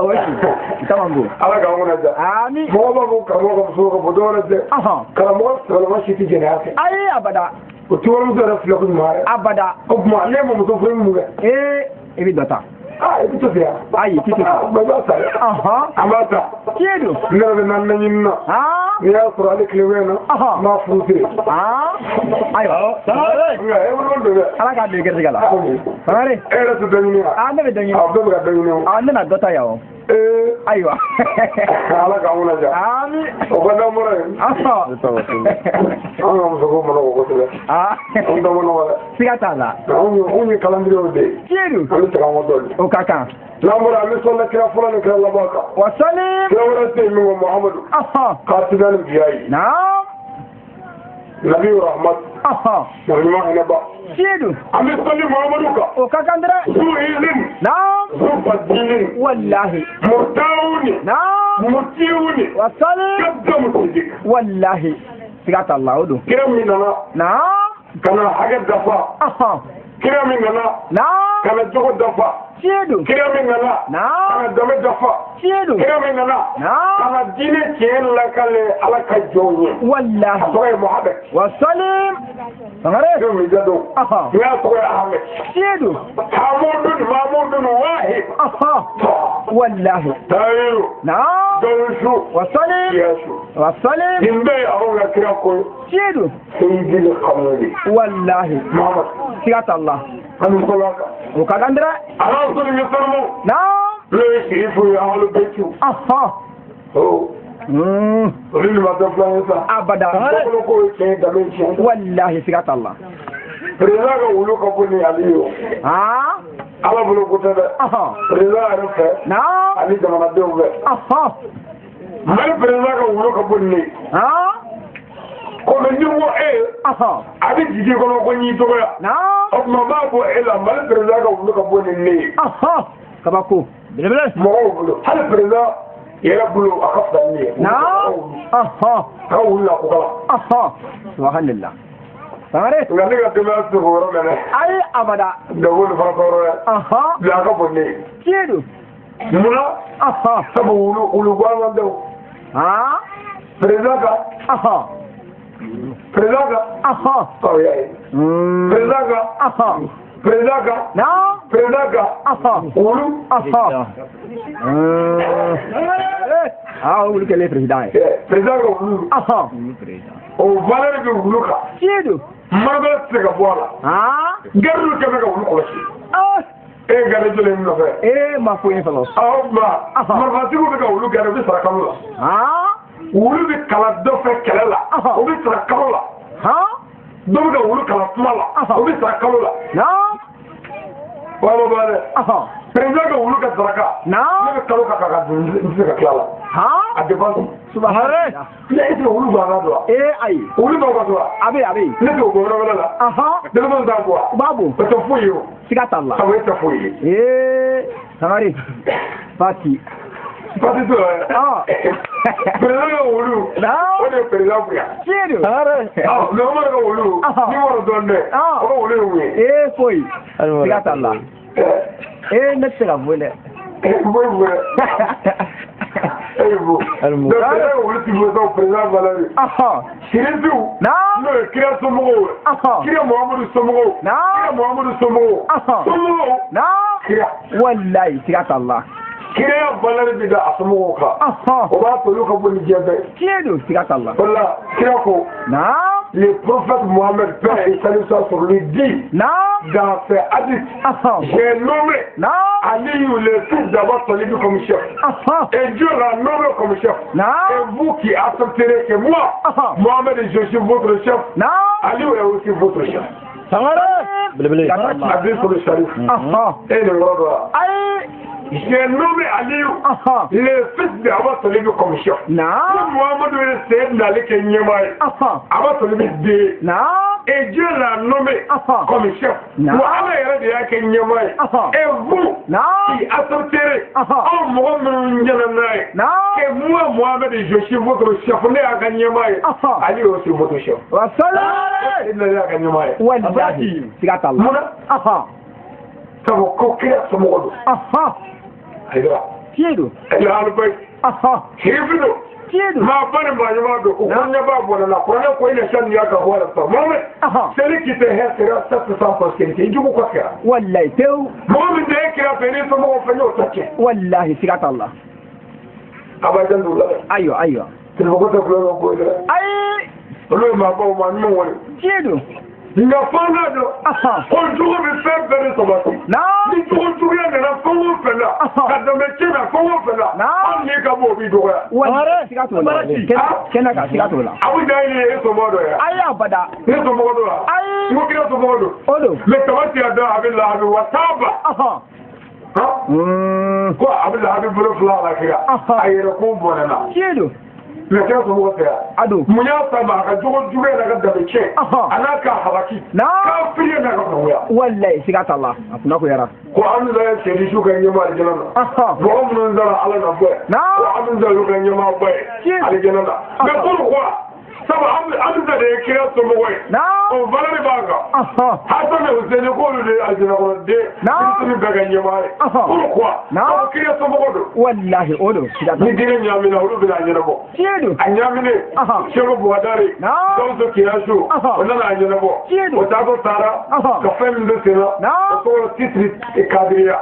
O ye tiɲɛ. Caman bon. Ala k'an kunna diya. Ami. Mɔgɔ b'a fɔ karamɔgɔ ka muso ka bon dɔwɛrɛ tɛ. Karamɔgɔ sɛbɛlama si tɛ jɛnɛya kɛ. Ayi abada. O tɛ walimuso yɛrɛ filɛ ko ɲuman yɛrɛ. Abada. O tuma ne ma muso furu mun kɛ. I bɛ dɔ ta. I bɛ to ten yan. Ayi i tɛ to ten. I b'a ta dɛ. An b'a ta. Tiɲɛ don. Ne yɛrɛ bɛ naani ɲini na. N'i y'a sɔrɔ hali tile wɛrɛ na. N b'a furu ten. Ayiwa. Nka e wolo don dɛ. Ala k'a don i gɛrisigɛ la. Sangare. E yɛrɛ tɛ dɔ ɲini wa. Ne bɛ dɔ ɲini. Bɛɛ bɛ ka dɔ ɲini o. Ne na dɔ ta yan o. Ayiwa. Ala k'an kunna diya. Ami. O ka d'an bɔra yen. An ka musoko ma nɔgɔ kosɛbɛ. An da ma nɔgɔ dɛ. Siga t'a la. Anw ye kalandirew de ye. Tiɲɛ don. An bɛ segin an kɔ dɔɔnin. O ka kan. N'an bɔra an bɛ sɔli kira fɔlɔ ni kira laban kan. Wa sɔli. Kira wɛrɛ tɛ yen min ko Muhamadu. K'a ni biya ye. Naam. Nabi Rahmat. Nabi ɲuman hinɛ ba. Tiɲɛ don. An bɛ sɔli Muhamadu kan. O ka kan dɛ. Zu ilin. Naam. Zu fadilin. Walahi. Murtawuni. Naam. Mutiwuni. Wa sɔli. Kaddamu sidik. Walahi. Siga t'a la o don. Kira min nana. Naam. Ka na hakɛ dafa. Kira min nana. Naam. Ka na jogo dafa. Tiɲɛ don. Kira min nana. Naam. Ka na danbe dafa. Tiɲɛ don. Kira min nana. Naam. Ka na diinɛ tiɲɛ lakale Ala ka jɔnw ye. Walahi. A tɔgɔ ye Mohamɛd. Wa salim. Sangare. Kira min ja don. N y'a tɔgɔ ye Ahmed. Tiɲɛ don. Hamudun Mahmudun Wahid. Walahi. Tayiru. Naam. Gawusu. Wa salim. Kiyasu. Wa salim. Nin bɛɛ ye anw ka kira ko ye. Tiɲɛ don. Seyidil Kamuli. Walahi. Mohamɛd. Siga t'a la. An bɛ sɔrɔ a kan. O ka kan dɛ. Ala sɔnni bɛ sɔrɔ. Naam. N'o ye sirifu ye Ahalu Bɛtiw. Olu ni ma dɔ filan ye sa. Abada. Bɔkolo ko ye tiɲɛ ye danbe ye tiɲɛ. Walahi siga t'a la. Président ka wulu ka bon ni ale ye o. Ala bolo ko tɛ dɛ. Président yɛrɛ fɛ. Naam. Ani jamanadenw fɛ. Mali président ka wulu ka bon ni ne ye. Komi ni ko e. A bɛ jigin kɔnɔ ko n y'i dɔgɔya. Naam. O tuma n b'a bɔ e la Mali président ka wulu ka bon ni ne ye. Kabako. Belebele. Mɔgɔw bolo hali président yɛrɛ bolo a ka fisa ni ne ye. Naam. A ka wulu la ko kala. Subhanallah. Sangare. Nka ne ka denbaya tɛ se k'o yɔrɔ mɛn dɛ. Ayi abada. Dɔgɔnin fana tɔɔrɔ dɛ. Bi a ka bon ne ye. Tiɲɛ don. Munna. Sabu wulu gansan tɛ o. Président ka. Président ka. Ɔ y'a ye. Président ka. Président ka. Naam. Président ka. Wulu. O wulu kɛlen président ye. Président ka wulu. O valeur bɛ wulu kan. Tiɲɛ don. Marabaa tɛ se ka bɔ a la. Garidiw kɛ bɛ ka wulu kɔlɔsi. E ye garidi joli in nɔfɛ. E ma foyi ye fɔlɔ. Awɔ tuma marifatigiw bɛ ka wulu gari u bɛ sara kalo la. Wulu bɛ kalan dɔ fɛ kɛlɛ la. O bɛ sara kalo la. Dɔ bɛ ka wulu kalan kuma la. O bɛ sara kalo la. Wa ma ban dɛ. Président ka wulu ka saraka. Ne bɛ kalo kan ka dun n tɛ se ka tila la. A dépense. Subhanallah. Ne e tɛ wulu b'a ka don wa. Ayi. Wulu b'aw ka don wa. A bɛ yen. Ne t'o bɔ yɔrɔ wɛrɛ la. Denmisɛnw t'a bɔ wa. U b'a bɔ. O tɛ foyi ye o. Siga t'a la. Sabu e tɛ foyi ye. Sangare. Fati. Fati t'o la dɛ. Président ka wulu. O de ye président bonya. Tiɲɛ don. Mais Umaru ka wulu. Ni wɔrɔ dɔɔnin dɛ. O ka wulu ye mun ye. Foyi. Siga t'a la. Ne tɛ se ka foyi dɛ. Foyi foyi. Donc président ka wulu ti bɔ donc président valeur ye. Sirifiw. N'o ye kira somɔgɔw ye. Kira Muhamadu somɔgɔw. Kira Muhamadu somɔgɔw. Somɔgɔw. Kira. Walayi siga t'a la. Kira valeur bɛ da a somɔgɔw kan. O b'a to olu ka bɔ ni diɲɛ bɛɛ ye. Tiɲɛ don siga t'a la. O la kira ko. Naam. Le prophète Mohammed, paix et salut soit sur lui, dit dans ses hadiths, j'ai nommé Aliou le fils d'Abbas Talibi comme chef. Et Dieu l'a nommé comme chef. Et vous qui accepterez que moi, Mohamed, je suis votre chef, Aliou est aussi votre chef. Hadith sur le Sharif. Et le roi. J'ai nommé Aliou, le fils d'Abbas Talibi comme chef. Ni Muhammadu ye sen nali kɛ ɲɛmaa ye, Abbas Talibi den, Et Dieu l'a nommé comme chef. Wa Ala yɛrɛ de y'a kɛ ɲɛmaa ye. Et vous qui accepterez, aw mɔgɔ minnu ɲɛna n'a ye, que moi Mohamed je suis votre chef, ne y'a ka ɲɛmaa ye. Ali aussi votre chef. Ne y'a ka ɲɛmaa ye. Wallahi siga t'a la. Mun na? Sabu ko kira somɔgɔ don. Ayiwa. Tiɲɛ don. Ahlul-Bayt. Sherifu don. Tiɲɛ don. Maa ba ni maa ɲuman don. O ko ɲɛba bɔnna la. Kuranɛ ko ina sani ya ka huwa al-abtar. Mohamed, celui qui te hait sera 700 postérité. I jugu kɔ kɛra. Wallahi pewu. Mɔgɔ min tɛ e kira fɛ n'i somɔgɔw fɛ n'o ta tiɲɛ. Wallahi siga t'a la. A b'a janto o la dɛ. Ayiwa ayiwa. Telefɔn ko tɛ kulonkɛ ko ye dɛ. Ayi. Olu ye maabaw maa ɲumanw wale. Tiɲɛ don. Nka fɔ n'a dɔn ko jugu bɛ fɛn bɛɛ de sabati. Ni jugu juguya nana fɛn o fɛn la, ka danbe tiɲɛ na fɛn o fɛn la, hali n'i ka bɔ o b'i dɔgɔya. Wallahi siga t'o la. Kɛnɛ kan siga t'o la. Abu Jahili ye e somɔgɔ dɔ ye wa? Ayi abada. Ne somɔgɔ dɔ wa? Ayi. N ko kira somɔgɔ don. O don. Mais tabati ya da a bɛ lahabi wa taaba. Ko a bɛ lahabi bolo fila la kira. A yɛrɛ ko bɔnɛ na. Tiɲɛ don. Mais kira somɔgɔ tɛ A don. Mun y'a ta ma a ka jogo juguya n'a ka danbe tiɲɛ. A n'a ka halaki. Kafiriya n'a ka faamuya. Wallahi siga t'a la. A kunna koyara. Ko an bɛ sɛdisiw ka ɲɛmaa alijana na. Mɔgɔ minnu taara Ala na bɔ ye. Ko an bɛ olu ka ɲɛmaa bɔ ye alijana na. Mais pourquoi? Sabu Hamza de ye kira somɔgɔ ye. O valeur b'a kan. Hasan ni Hussein k'olu de ye alijana kɔnɔ den denmisɛnnin bɛɛ ka ɲɛmaa ye. Pourquoi? Sabu kira somɔgɔ don. Wallahi o don. Ni diinɛ ɲaamina olu bɛna a ɲɛnabɔ. Tiɲɛ don. A ɲaaminen Seko Buhadari, Gawusu Kiyasu, o nana a ɲɛnabɔ. O taatɔ taara ka fɛn min bɛ sen na, o tɔgɔ titre kadiriya.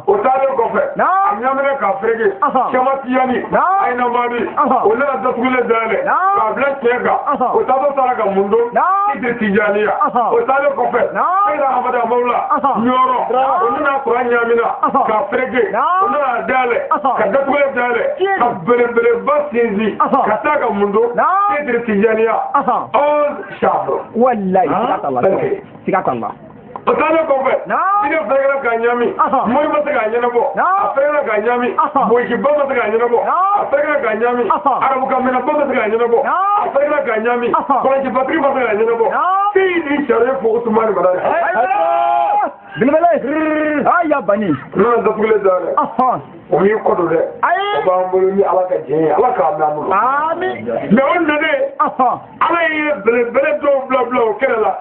O taalen kɔfɛ, a ɲaaminen k'a fereke, Camatiyani, Ayinamadi, o nana datugulen dayɛlɛ k'a bila tiɲɛ kan. O taatɔ taara ka mun don titre Tijaniya. O taalen kɔfɛ, Seyida Hamada Mawula, Ɲɔrɔ, o nana kuran ɲaamina k'a fereke, o nana dayɛlɛ ka datugulen dayɛlɛ ka belebeleba sinsin ka taa ka mun don titre Tijaniya 11 chambres. Wallahi siga t'a la. Siga t'a la. O taalen kɔfɛ, diinɛ fɛrɛkɛra k'a ɲaami, mori ma se k'a ɲɛnabɔ, a fɛrɛkɛra k'a ɲaami, boyisiba ma se k'a ɲɛnabɔ, a fɛrɛkɛra k'a ɲaami, arabukanmɛnaba ma se k'a ɲɛnabɔ, a fɛrɛkɛra k'a ɲaami, kɔlɔsibatigi ma se k'a ɲɛnabɔ. Seyidi Sarifu Usumani Madani. Belebele. Aya bani. Nana datugulen dayɛlɛ. O m'i kɔ don dɛ. O b'an bolo ni Ala ka diɲɛ ye, Ala k'a mɛn an bolo. Ami. Mais o nanen, Ala ye belebele dɔw bila bila o kɛnɛ la.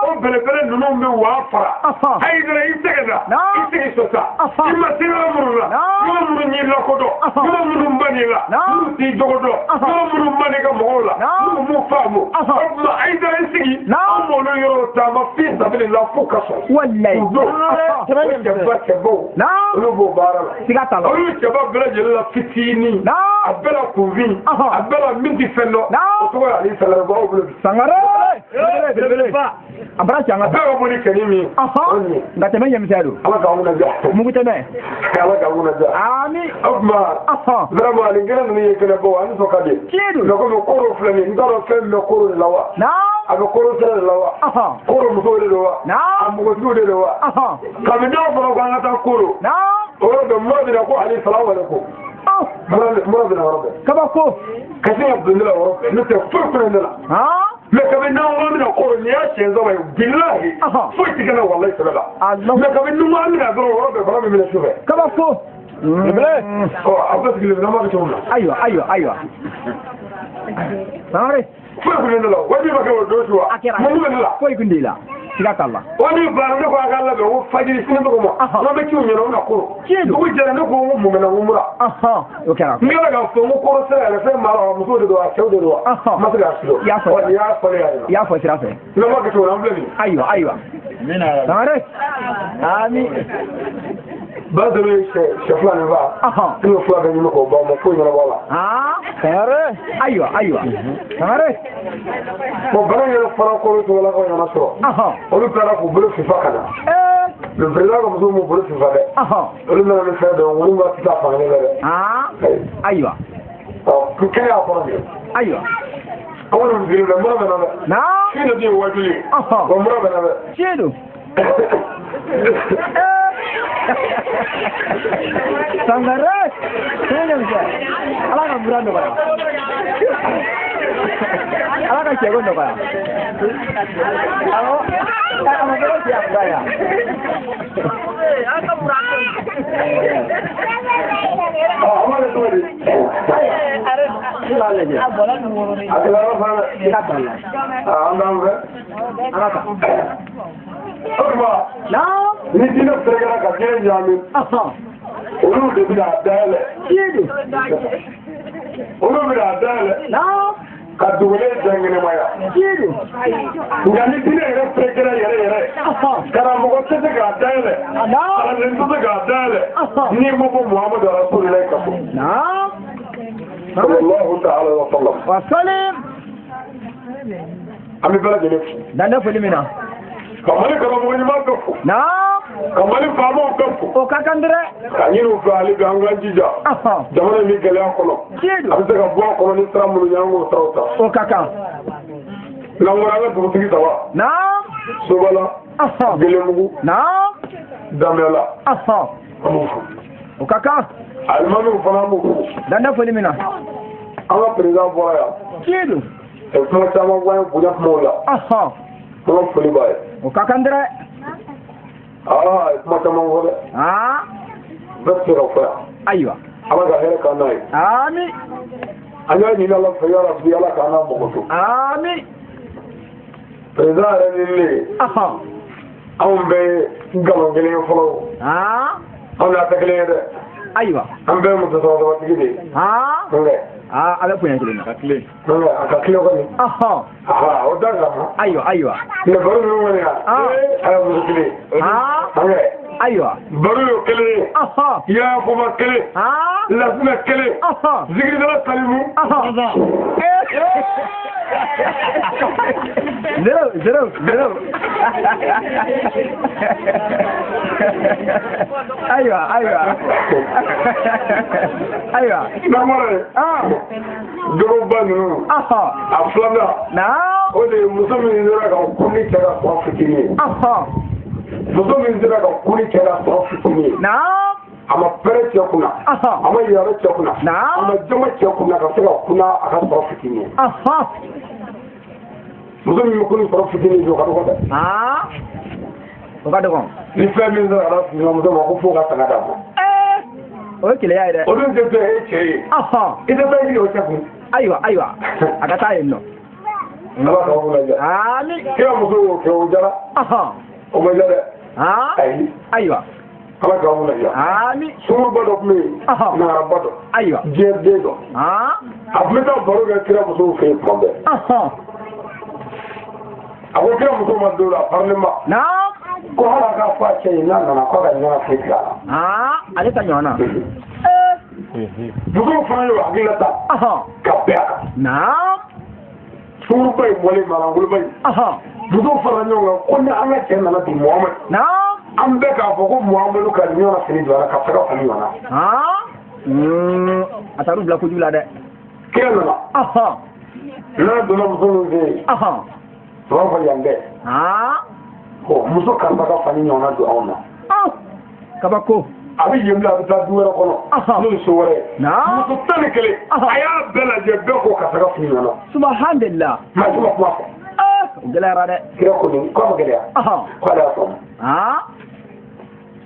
O belebele ninnu bɛ waa fara. Ayi dɔrɔn i tɛgɛ da, i tɛgɛ sɔsa. I ma se yɔrɔ minnu la, yɔrɔ minnu y'i lakodɔn, yɔrɔ minnu man n'i la, minnu t'i jogo dɔn, yɔrɔ minnu man n'i ka mɔgɔw la, minnu m'u faamu. O tuma ayi dɔrɔn i sigi, an m'olu yɔrɔw taama fi sabili la f'u ka sɔn. Wallahi. O don, o cɛba cɛbaw, olu b'o baara la. Siga t'a la. Olu cɛba bɛɛ lajɛlen la fitinin, a bɛɛ la kunfin, a bɛɛ la min tɛ fɛn dɔn, o tɔgɔ ye Ali Sangare b'aw bolo bi. Sangare. Belebele. A bɔra cɛ an ka. Bɛɛ ka bɔ ni kɛni min ye. Nka tɛmɛ ɲɛmisɛn don. Ala k'aw kunna diya. Mugu tɛmɛ. Ala k'aw kunna diya. Ami. O tuma vraiment nin kɛnɛ ninnu ye kɛnɛ bɔ an nisɔn ka di. Tiɲɛ don. Mais komi koro filɛ nin ye, n t'a dɔn fɛn min bɛ koro de la wa. A bɛ koro sira de la wa. Koro musow de don wa. A npogotigiw de don wa. Kabini dɔw fɔra ko an ka taa koro. O yɔrɔ bɛɛ mura bɛna ko Ali salamu aleykum. Mura bɛna yɔrɔ bɛɛ. Kabako. Ka se ka don ne la yɔrɔ bɛɛ, n'o tɛ foyi tɛ ne la. Mais kabini n'an ko an bɛna koro nin y'a siɲɛ saba ye bilahi foyi tɛ kɛ ne walahi sɛbɛ la. Mais kabini n'an ko an bɛna dɔrɔn yɔrɔ bɛɛ bana bɛ minɛ su fɛ. Kabako. Belebele. Ɔ a bɛ sigilen bɛ n'an b'a kɛ cogo min na. Ayiwa ayiwa ayiwa. Sangare. Foyi kun tɛ ne la wajibi ma kɛ o don su wa. A kɛra. Mun bɛ ne la. Foyi kun t'i la. Siga t'a la. O ni baara ne ko a ka labɛn ko fajiri sini bɛ ma. N'an bɛ ciw ɲɛna o na koro. Dugu jɛra ne ko n ko mun bɛ na n ko mura. O kɛra. N kɛra k'a fɔ n ko koro sira yɛrɛ fɛn maa la musow de don wa cɛw de don wa. N ma se k'a si dɔn. I y'a fɔ. Ɔ nin y'a fɔ ne yɛrɛ. I y'a fɔ sira fɛ. N'an b'a kɛ cogo min na an filɛ nin ye. Ayiwa ayiwa. Sangare. Ami. Ba dɔ ye sɛ fila nin fa. Ne bɛ fila bɛɛ ɲini k'o ban o ma foyi ɲɛnabɔ a la. Sangare. Ayiwa ayiwa. Sangare. Bon bana yɛrɛ fɔra koro tɔgɔlakaw ɲɛna sɔrɔ. Olu taara k'u bolo fifa ka na. Le président ka musow m'u bolo fifa dɛ. Olu nana ni fɛn dɔ ye olu ma taa fan kelen fɛ dɛ. Ayiwa. Ɔ kɛnɛ y'a kɔnɔ bi. Ayiwa. Aw kɔni bɛ dɛ mura bɛ na dɛ. Fi dɔ tun ye wajuli ye. Wa mura bɛ na dɛ. Tiɲɛ don. Sangare. Ala ka mura nɔgɔya. Ala ka cɛ ko nɔgɔya. Awɔ. A ma kɛ ko cɛ fila ye. A ma kɛ cogo di? Ne b'a lajɛ. A gɛlɛyara fana dɛ. I ka taa la. An b'an fɛ. Ala ka. O tuma. Naam. Ni diinɛ fɛrɛkɛra ka diinɛ ɲagami. Olu de bɛna a dayɛlɛ. Tiɲɛ don. Olu bɛna a dayɛlɛ. Naam. Ka dogolen dankɛnɛmaya. Tiɲɛ don. Nka ni diinɛ yɛrɛ fɛrɛkɛra yɛrɛ yɛrɛ. Karamɔgɔ tɛ se k'a dayɛlɛ. Naam. Kalanden tɛ se k'a dayɛlɛ. N'i ma bɔ Muhamadu Rasulilayi ka so. Naam. Sallallahu ta'ala wa sallam. Wa salim. An bɛ bɛɛ lajɛlen fo. Dan tɛ foli min na. Ka Mali karamɔgɔ ɲuman bɛɛ fo. Naam. Ka Mali faamaw bɛɛ fo. O ka kan dɛrɛ. Ka ɲini u fɛ hali bi an k'an jija. Jamana in bɛ gɛlɛya kɔnɔ. Tiɲɛ don. A bɛ se ka bɔ a kɔnɔ ni sira minnu ye an k'o siraw ta. O ka kan. N'an bɔra an ka dugutigi saba. Naam. Sobala. Gelemugu. Naam. Damɛla. An b'u fo. O ka kan. Alimamiw fana an b'u fo. Dan tɛ foli min na. An ka président bɔra yan. Tiɲɛ don. Kuma caman fɔ an ye bonya kumaw la. An ka foli b'a ye. O ka kan dɛrɛ. Aa, kuma caman fɔ dɛ. Bɛɛ tɛ se ka fɔ yan. Ayiwa. Ala ka hɛrɛ k'an n'a ye. Ami. An y'a ɲini Ala fɛ yarabi Ala k'an n'a mɔgɔ to. Ami. Président yɛrɛ ni ne. Anw bɛɛ ye nkalon kelen ye fɔlɔ. Anw n'a tɛ kelen ye dɛ. Ayiwa. An bɛɛ ye muso saba sabatigi de ye. Nka. A bɛ bonya kelen na. Ka tilen. Nka a ka tilen kɔni. O da kan. Ayiwa ayiwa. Nka baro ninnu kɔni yan. A ye muso kelen. Nka. Ayiwa. Baro y'o kelen ye. Yaya Koma kelen. Lasinɛ kelen. Zikiridala Salimu. Zéro, zéro, zéro. Ayiwa, ayiwa. Ayiwa. N'an bɔra yen. Jogoba ninnu. A filanan. Naam. O de ye muso min sera ka kun ni cɛ ka sɔrɔ fitinin ye. Muso min sera ka kun ni cɛ ka sɔrɔ fitinin ye. Naam. A ma pɛrɛ cɛ kunna. A ma yɛrɛ cɛ kunna. Naam. A ma jama cɛ kunna ka se ka kunna a ka sɔrɔ fitinin ye. Muso min bɛ kun ni sɔrɔ fitinin ye o ka dɔgɔ dɛ. O ka dɔgɔ. Ni fɛn min sera ka na sinamuso ma ko f'o ka sanga d'a ma. O ye keleya ye dɛ. O dun tɛ fɛn e cɛ ye. I tɛ fɛn ɲini o cɛ kun. Ayiwa ayiwa a ka taa yen nɔ. Ala k'aw lajɛ. Ami. Kira muso y'o kɛ o jara. O ma ja dɛ. Ayi. Ayiwa. Ala k'aw lajɛ. Ami. Sunguruba dɔ tun bɛ yen. Nangaraba dɔ. Ayiwa. Diɲɛ den dɔ. A tun bɛ taa baro kɛ kira musow fɛ yen tuma bɛɛ. A ko kira muso ma don la parlement. Naam. Ko hali a k'a fɔ a cɛ ye n'a nana k'a ka ɲɔgɔn fɛ tila la. Ale ta ɲɔgɔn na. Musow fana y'o hakilina ta. Ka bɛn a kan. Naam. Sunguruba in bɔlen malangoloba in. Musow fara ɲɔgɔn kan ko ni an ka cɛ nana bi Muhamadu. Naam. An bɛɛ k'a fɔ ko Muhamadu ka ɲɔgɔn fini don a la ka se ka fani ɲɔgɔn na. A taar'u bila kojugu la dɛ. Kira nana. N'a donna muso min fɛ yen. U b'a fɔ yan bɛɛ. Ko muso karisa ka fani ɲɔgɔnna don anw na. Kabako. A bɛ yen bila a bɛ taa du wɛrɛ kɔnɔ. N'o ye so wɛrɛ ye. Muso 11. A y'a bɛɛ lajɛ bɛɛ ko karisa ka fini ɲɔgɔnna. Subahanallah. Maa si ma kuma fɔ. O gɛlɛyara dɛ. Kira ko nin k'a ma gɛlɛya. K'ale y'a faamu.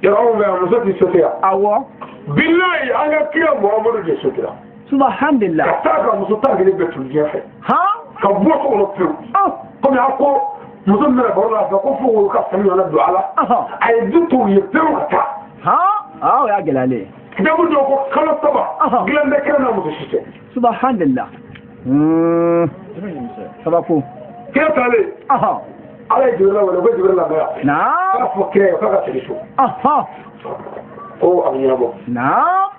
Yɔrɔ anw fɛ yan muso tɛ sote yan. Awɔ. Bilayi an ka kira Muhamadu de sotera. Subahanallah. Ka taa ka muso 11 bɛɛ turu diɲɛ fɛ. Ka bɔ so kɔnɔ pewu. Komi a ko muso min bɛna baro la a fɛ ko fo k'olu ka fani ɲɔgɔnna don a la. A ye du t'u ye pewu ka taa. O y'a gɛlɛyalen ye. Kitabu dɔw ko kalo 3. Dilan bɛ kira n'a muso si cɛ. Subahanallah. Kabako. Kira taalen. Ala ye Jibirila wele ko Jibirila na yan. Naam. K'a fɔ kira ye k'a ka segin so. Ko a bɛ ɲɛnabɔ. Naam.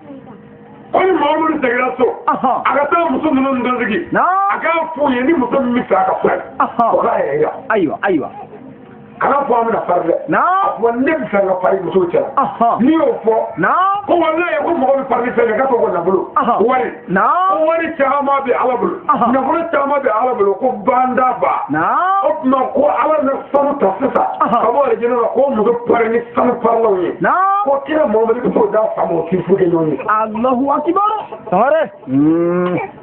Ko ni Muhamadu seginna so. A ka taa muso ninnu dasigi. Naam. A k'a f'u ye ni muso min bɛ fɛ a ka fura ye. O k'a yɛrɛ yira. Ayiwa ayiwa. Kana fɔ an bɛna fari dɛ. Naam. A fɔ ne bɛ fɛ ka fari musow cɛ la. N'i y'o fɔ. Naam. Ko walayi ko mɔgɔ bɛ fari fɛn kɛ k'a to ko nafolo. Wari. Naam. Ko wari caman bɛ Ala bolo. Nafolo caman bɛ Ala bolo ko banda ba. Naam. O tuma ko Ala na sanu ta sisan. Ka bɔ alijinɛ la ko muso pari ni sanu parilaw ye. Naam. Ko kira Muhamadu bɛ t'o d'a fa ma o t'i furu kɛ ɲɔgɔn ye. Allahu akibaru. Sangare.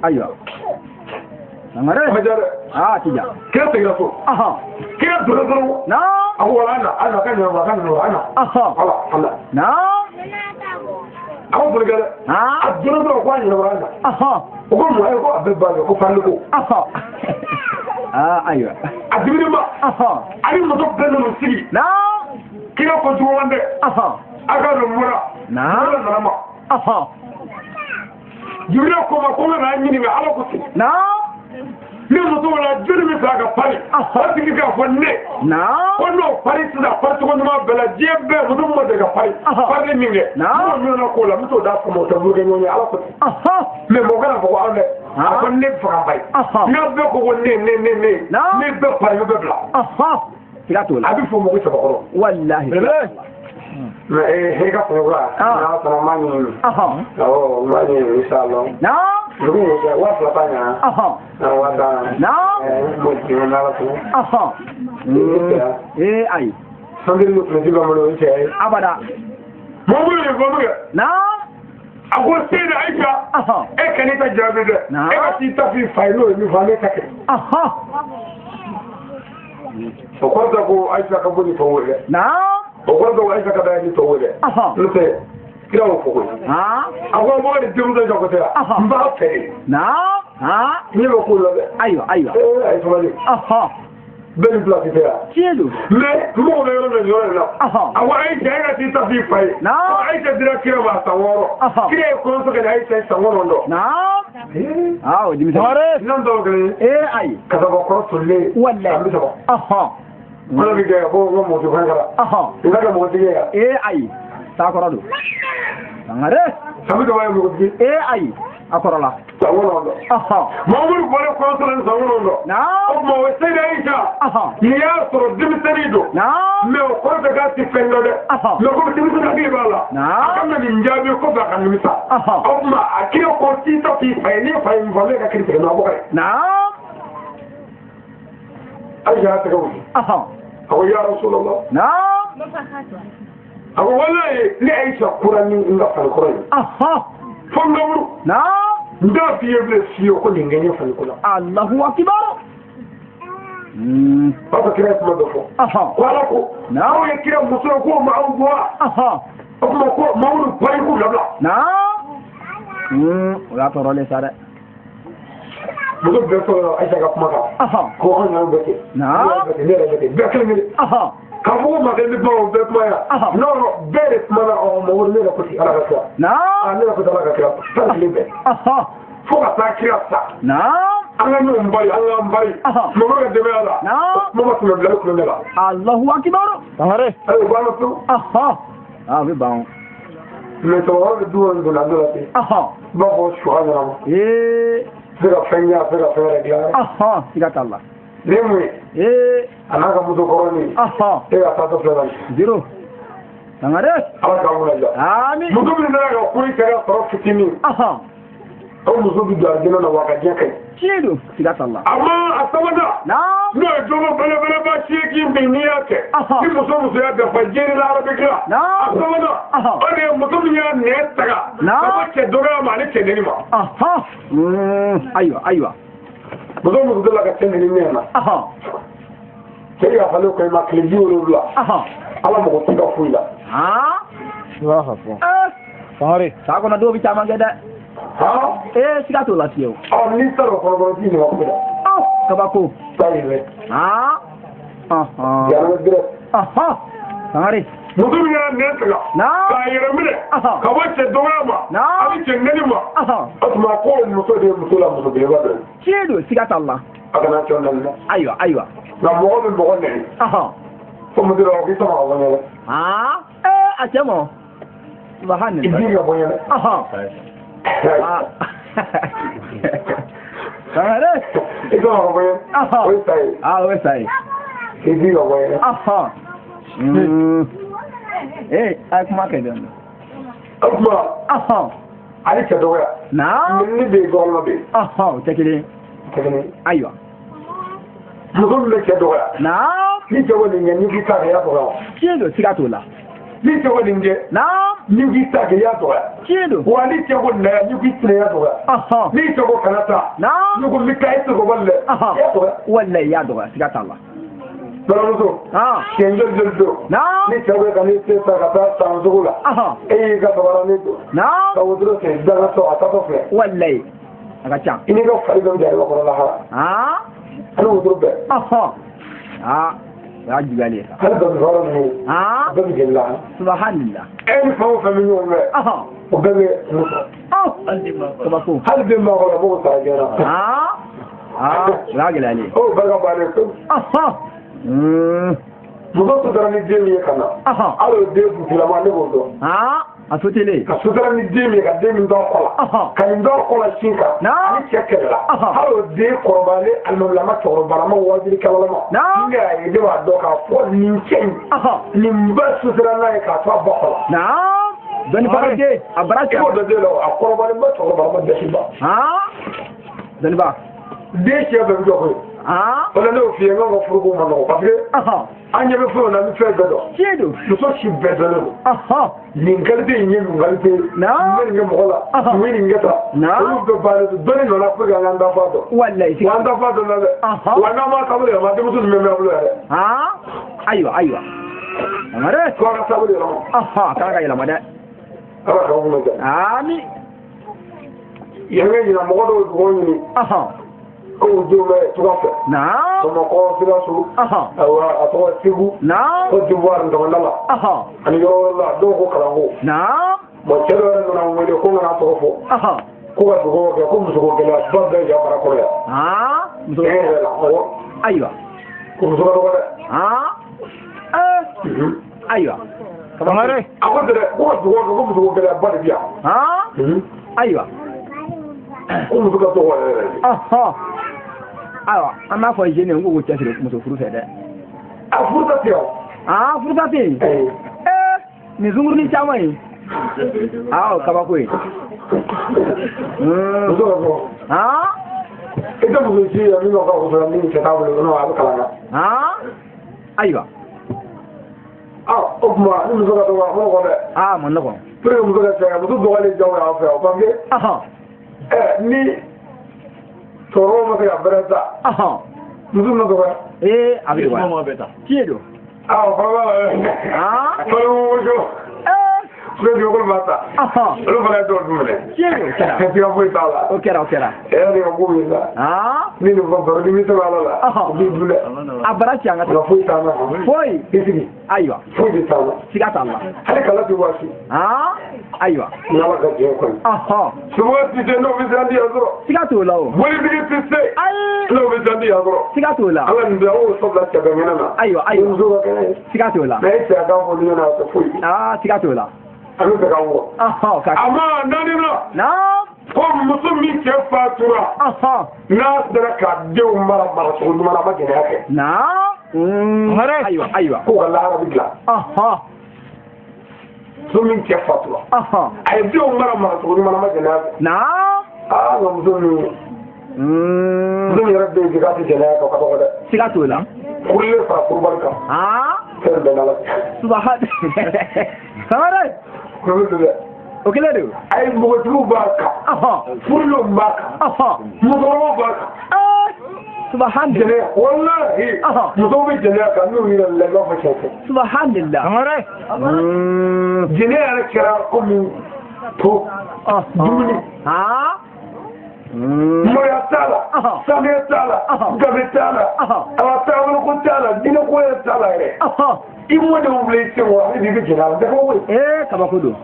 Ayiwa. Sangare. A ma diya dɛ. Aa ti ja. Kira seginna so. Kira donna dɔrɔn. Naam. A ko wala ana ka ɲɛnabɔ a ka ɲɛnabɔ ana. Ala ala. Naam. A ko boli kɛ dɛ. A donna dɔrɔn ko a ɲɛnabɔ ana. O ko mun ayi ko a bɛɛ banna ko farili ko. Aa ayiwa. A diminen ba. Ani muso bɛɛ nana sigi. Naam. Kira ko juguman tɛ. A ka don bɔra. Naam. Bɔra nana ma. Jibril ko ma ko n ka n'a ɲininka Ala ko ten. Naam. Ne muso la joli bɛ fɛ a ka pari. A tigi k'a fɔ ne. Naam. Ko n'o pari sisan pari cogo ɲuman bɛɛ la diɲɛ bɛɛ muso min ma deli ka pari. Pari min kɛ. Naam. N'o ɲɔgɔnna k'o la n bɛ t'o d'a fa ma o tɛ bolo kɛ ɲɔgɔn ye Ala ko ten. Mais mɔgɔ kana fɔ ko anw dɛ. A ko ne bɛ fɛ ka pari. N'a bɛɛ ko ko ne ne ne ne. Naam. Ne bɛɛ pari n bɛ bɛɛ bila. Siga t'o la. A bɛ fɔ mɔgɔ cɛbakɔrɔ. Walahi. Mais e ka fɛn kura. N'a fana ma ɲini. Awɔ n b'a ɲini inshallah. Naam. Dugu ko kɛ 2000 ta ɲa. Wa tan. Naam. N b'o di n'Ala sɔnna. Ee ayi. Sandiri ni kulisi bɛ n bolo o ye cɛ ye. Abada. Mɔbili de fɔ min kɛ. Naam. A ko Seyidi Ayisa. E kan'i ta jaabi dɛ. Naam. E ka t'i ta f'i fa ye n'o ye min fɔ an b'e ta kɛ. O kɔrɔ tɛ ko Ayisa ka bɔ ni tɔw ye dɛ. Naam. O kɔrɔ tɛ ko Ayisa ka da ni tɔw ye dɛ. N'o tɛ kira y'o fɔ koyi. A ko mɔgɔ de denmuso jɔ ko tɛ yan. N b'a fɛ de. Naam. Ne bɛ ko la dɛ. Ayiwa ayiwa. Ee a ye sabali. Bɛɛ ni pilasi tɛ yan. Tiɲɛ don. Mais mɔgɔ bɛ yɔrɔ min yɔrɔ in la. A ko Ayisa e ka t'i ta f'i fa ye. Naam. Ayisa dira kira ma san 6. Kira ye kɔɲɔmuso kɛ ni Ayisa ye san 9. Naam. Aa o denmisɛnnin. N'an dɔw kelen ye. Ee ayi. Kasabakɔrɔ tolilen. Walayi. San 30. Kɔnɔ bɛ kɛ ko n ka mɔgɔ fɛn kɛra. N ka kɛ mɔgɔtigi ye yan. Ee ayi. Taa kɔrɔ don. Sangare. San 30 ye mɔgɔtigi. Ee ayi. A kɔrɔ la. San 9. Mamadu bɔlen kɔɲɔso la ni san 9. Naam. O tuma o ye Seyidi Ayisa. Nin y'a sɔrɔ denmisɛnnin don. Naam. Mais o kɔrɔ tɛ k'a ti fɛn dɔn dɛ. Mais komi denmisɛnnin hakili b'a la. Naam. A ka na nin jaabi kɔfɛ a ka nimisa. O tuma a kira ko t'i ta f'i fa ye n'i fa ye min fɔ ne ka kiiri tigɛ n'o bɔ ye. Naam. Ayisa y'a tɛgɛ wuli. A ko ya Rasulallah. Naam. A ko walayi ne Ayisa kura ni n ka farikolo ye. Fo n ka wuru. Naam. N t'a f'i ye bilen fiyewu ko nin kɛ n ye farikolo la. Allahu akibar. B'a fɔ kira ye kuma dɔ fɔ. Ko Ala ko. Naam. Aw ye kira muso ye k'o ma aw bɔra. O tuma ko Mamadu pari k'u labila. Naam. O y'a tɔɔrɔlen sa dɛ. Muso bɛɛ sɔrɔ Ayisa ka kuma kan. Ko anw y'an bɛɛ kɛ. Naam. Ne yɛrɛ bɛ kɛ bɛɛ kelen kelen. K'a fɔ ko maa kelen bɛ kuma o bɛɛ kuma yan. Non non bɛɛ de kumana Mamadu ne yɛrɛ ko ten Ala ka kira. Naam. Ne yɛrɛ ko ten Ala ka kira 11 bɛɛ. Fo ka taa kira sa. Naam. An ka ɲɔgɔn bari an k'an bari. Mamadu ka denbaya la. Naam. Kuma ma tɛmɛ bila kulonkɛ la. Allahu akibar. Sangare. Ayi o banna pewu. A bɛ ban. Mais cɛkɔrɔba bɛ du kɔnɔ donna dɔ la ten. I b'a fɔ suka ɲɛna ma. Ee. Se ka fɛn kɛ a se ka fɛn wɛrɛ dilan. Siga t'a la. Ni ye mun ye. Ee. A n'a ka muso kɔrɔ nin. E ka taa tɔ filɛ la nin. Zero. Sangare. Ala k'an kunna diya. Ami. Muso min nana ka ko i cɛ ka sɔrɔ fitinin. Aw muso bɛ don alijinɛ na wa a ka diɲɛ ka ɲi. Tiɲɛ don. Siga t'a la. A ma a sabanan. Naam. N'o ye jogo belebeleba 8 min n'i y'a kɛ. Ni muso y'a dafa diɲɛ ni lahara bɛ tila. Naam. A sabanan. O de ye muso min y'a nɛn taga. Naam. Ka bɔ cɛ dɔgɔya ma ani cɛ neni ma. Ayiwa ayiwa. Muso delila ka cɛ neni nɛn na. Cɛ yafalen ko i ma tile 70. Ala mago t'i ka foyi la. I b'a fɔ. Sangare. Sa kɔnɔ dɔw bɛ caman kɛ dɛ. Ee siga t'o la fiyewu. N'i taara o kɔnɔ dɔrɔn i t'i ɲininka foyi la. Kabako. Taa yen dɛ. Jahanama direct. Sangare. Muso min y'a nɛn taga. Naam. K'a yɛrɛ minɛ. Ka bɔ cɛ dɔgɔya ma. Naam. Ani cɛ nɛni ma. O tuma ko muso de ye muso la muso belebeleba dɔ ye. Tiɲɛ don siga t'a la. A kana cɛw nɛni dɛ. Ayiwa ayiwa. Nka mɔgɔ bɛ mɔgɔ nɛni. Fo muso dɔ k'i sama ka bɔ ɲɛ dɛ. Ee a cɛ mɔ. Subahana. I jigi ka bɔ ɲɛ dɛ. Sangare. I sama ka bɔ ɲɛ. O ye sa ye. O ye sa ye. I jigi ka bɔ ɲɛ dɛ. Ee a ye kuma kɛ dɔɔni. O tuma. Ale cɛ dɔgɔya. Naam. Nɛni bɛ yen dɔgɔma bɛ yen. O tɛ kelen ye. Tɛ kelen ye. Ayiwa. Muso min bɛ cɛ dɔgɔya. Naam. Ni cɛ ko nin kɛ n'i k'i ta kɛ i y'a dɔgɔya wa. Tiɲɛ don siga t'o la. Ni cɛ ko nin kɛ. Naam. Ni k'i ta kɛ i y'a dɔgɔya. Tiɲɛ don. Wa ni cɛ ko na yan ni k'i tɛnɛ i y'a dɔgɔya. Ni cɛ ko kana taa. Naam. Ni ko n bɛ taa e tɛ se k'o bali dɛ. I y'a dɔgɔya. Walayi i y'a dɔgɔya siga t'a la. Balimamuso. Siɲɛ joli joli don. Naam. Ni cɛ ko ka n'i sen ta ka taa san sugu la. E y'i ka sabaranin don. Naam. Ka wotoro sen dangatɔ a taatɔ filɛ. Walayi a ka ca. I n'i ka fali bɛɛ bɛ jariba kɔnɔ lahara. Ani wotoro bɛɛ. O y'a juguyalen ye sa. Hali dɔnkilifara ninnu. Bɛɛ bɛ jeli lahara. Subhanallah. E ni fɛn o fɛn bɛ ɲɔgɔn fɛ. O bɛɛ bɛ muso. Kabako. Hali den b'a kɔnɔ b'o sara joona. O y'a gɛlɛyalen ye. O barika bannen pewu. Muso sutara ni den min ye ka na. Hali o den kuntilama ne b'o dɔn. A sotelen. Ka sutara ni den min ye ka den min dɔn kɔ la. Ka nin dɔn kɔ la sin kan. Ani cɛ kɛlɛla. Hali o den kɔrɔbayalen alimamilama cɛkɔrɔbalama wajibikalama. Ni ne y'a ye ne b'a dɔn k'a fɔ nin cɛ in. Nin ba sutara n'a ye k'a to a ba kɔ la. Dɔnni bara den a bara cɛ. I b'o dɔn den la a kɔrɔbayalen ba cɛkɔrɔbalama dɛsɛ ba. Dɔnni ba. Den cɛ bɛɛ bɛ jɔ koyi. O la ne y'o f'i ye n k'an ka furuko ma nɔgɔn parce que an ɲɛ bɛ fɛnw na an bɛ fɛn bɛɛ dɔn. Tiɲɛ don. Muso si bɛɛ dɔnnen don. Nin qualité in ye nin qualité ye. Nin bɛ nin kɛ mɔgɔ la. Nin bɛ nin kɛ tan. Olu bɛɛ bannen don. Dɔnni nana pour que an k'an dafa dɔn. Walayi. Wa an dafa dɔn na dɛ. Wa n'an m'a taabolo yɛlɛma denmuso ninnu bɛ mɛn an bolo yɛrɛ. Ayiwa ayiwa. Amare. Ko an ka taabolo yɛlɛma. A kan ka yɛlɛma dɛ. Ala k'aw kunna diya. Ami. Yan ka ɲina mɔgɔ dɔw dugawu ɲini. Ko u denw bɛ tunga fɛ. Naam. Bamakɔ Sikaso. Ayiwa a tɔgɔ Segu. Naam. Côte d'Ivoire Ndɔgɔnda la. Ani yɔrɔ wɛrɛ la dɔw ko kalanko. Naam. Bon cɛ dɔ yɛrɛ nana n wele ko n kana tɔgɔ fɔ. Ko ka dugawu kɛ ko musoko gɛlɛyaba bɛ yan mara kɔnɔ yan. Muso tiɲɛ yɛrɛ la awɔ. Ayiwa. Ko muso ka dɔgɔ dɛ. Ayiwa. Kamare. A ko dɛ ko ka dugawu kɛ ko musoko gɛlɛyaba de bɛ yan. Ayiwa. Ko muso ka dɔgɔ yɛrɛ yɛrɛ de. Ayiwa an b'a fɔ jeune ye ko k'u cɛsiri muso furu fɛ dɛ. A furusa tɛ yan. Furusa tɛ yen. Nin sunkurunin caman ye. O kabako ye. Muso ka dɔgɔ. I tɛ muso si ye min b'a ka muso min cɛ t'a bolo non a bɛ kalan na. Ayiwa. O tuma ni muso ka dɔgɔ a ma nɔgɔn dɛ. A ma nɔgɔn. Pour que muso ka caya muso dɔgɔyalen jago y'an fɛ yan parce que. Ni cɛkɔrɔbaw ma se ka bɛrɛ ta. Muso ma dɔgɔya. A bɛ dɔgɔya. Tiɲɛ don. O fana b'a la dɛ. Balimamuso. Fɛn dugukolo b'a ta. Olu fana ye dɔw dun minɛ. Tiɲɛ don o kɛra. Siga foyi t'a la. O kɛra o kɛra. E yɛrɛ de ka ko b'i la. Ni nin fɔ sɔrɔ ni min sɛbɛn ala la. O b'i dun dɛ. A bara ci an ka taa. Nka foyi t'an na. Foyi. I sigi. Ayiwa. Foyi de t'an na. Siga t'a la. Hali kala tɛ waasi. Ayiwa. Ni ala ka diɲɛ kɔni. Somɔgɔ ti se n'o bɛ siran di yan sɔrɔ. Siga t'o la o. Bolitigi ti se. Ayi. N'o bɛ siran di yan sɔrɔ. Siga t'o la. Ala nin bila o sɔbila cɛ bɛɛ ɲɛna na. Ayiwa ayiwa. Ni muso ka kɛnɛ ye. Siga t'o la. Mɛ e cɛ ka fɔ ɲɛna a tɛ foyi. Siga t'o la. A bɛ fɛ k'an wɔ. A ma naani na. Naam. Ko muso min cɛ fatura. N'a sera ka denw mara maracogo ɲuman na a ma gɛlɛya kɛ. Naam. Ayiwa ayiwa. Ko ka lahara bɛ dilan. Muso min cɛ fatura. A ye denw mara maracogo ɲuman na a ma gɛlɛya kɛ. Naam. Nka muso min. Muso min yɛrɛ bɛ yen k'a tɛ gɛlɛya kɛ o ka dɔgɔ dɛ. Siga t'o la. Furulen fara furubali kan. Fɛn bɛɛ n'ala. Subahan. Samare. O kɛlen don. Ayi npogotigiw b'a kan. Furulenw b'a kan. Musokɔrɔbaw b'a kan. Subhanallah. Jɛnɛya walahi. Musow bɛ jɛnɛya kan n'u yɛrɛ la i b'a fɔ cɛ tɛ. Subhanallah. Jɛnɛya yɛrɛ kɛra komi to dumuni. Maloya t'a la, sanuya t'a la, gafe t'a la, ala taabolo t'a la, diinɛ ko yɛrɛ t'a la yɛrɛ. I mɔdenw bila i sen kɔrɔ hali n'i bɛ jɛnɛya la, kabako ye. Kabako don.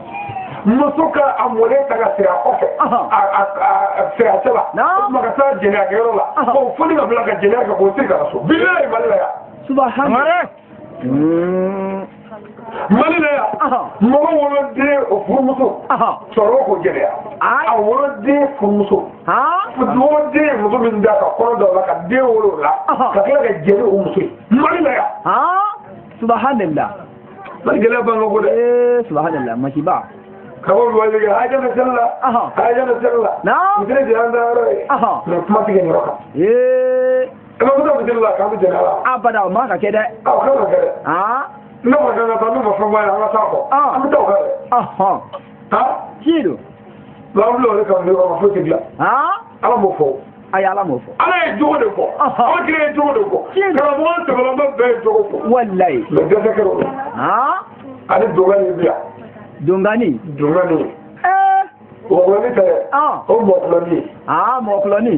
Muso ka a mɔden ta ka siri a kɔfɛ, a siri a cɛ la, o tuma ka taa jɛnɛya kɛyɔrɔ la, k'o foni ka bila ka jɛnɛya kɛ k'o siri ka na so. Bilahi Mali la yan. Subhanallah. Mali la yan, mɔgɔ woloden o furumuso, cɛkɔrɔba k'o jɛnɛya. A woloden furumuso. Woloden muso min da ka kɔnɔ da o la ka den wolo o la, ka tila ka jɛni o muso ye. Mali la yan. Subhanallah. Mali gɛlɛya b'an kan ko dɛ. Subhanallah masiba. Ka bɔ wajibi kɛ a jana seli la. A jana seli la. Misiri de y'an dayɔrɔ ye. Mɛ kuma tɛ kɛ nin yɔrɔ kan. I b'a fɔ misiri la k'an bɛ jɛnɛ la. Abada o man ka kɛ dɛ. O kan ka kɛ dɛ. Ne ma kan ka taa, n'u ma fɛn fɔ an ye, an ka taa kɔ. An bɛ taa o kan dɛ. Tiɲɛ don. An bila o de kan, ne ma foyi tɛ dilan. Ala m'o fɔ. Ayi, Ala m'o fɔ. Ala ye jogo de fɔ. Ala kira ye jogo de fɔ. Karamɔgɔ tɛmɛna bɛɛ ye jogo fɔ. Walayi. Mais dɛsɛ kɛra o la. Ani dongani bi yan. Dongani. Dongani. Mɔgɔkulɔni tɛ dɛ. O mɔgɔkulɔni. Mɔgɔkulɔni.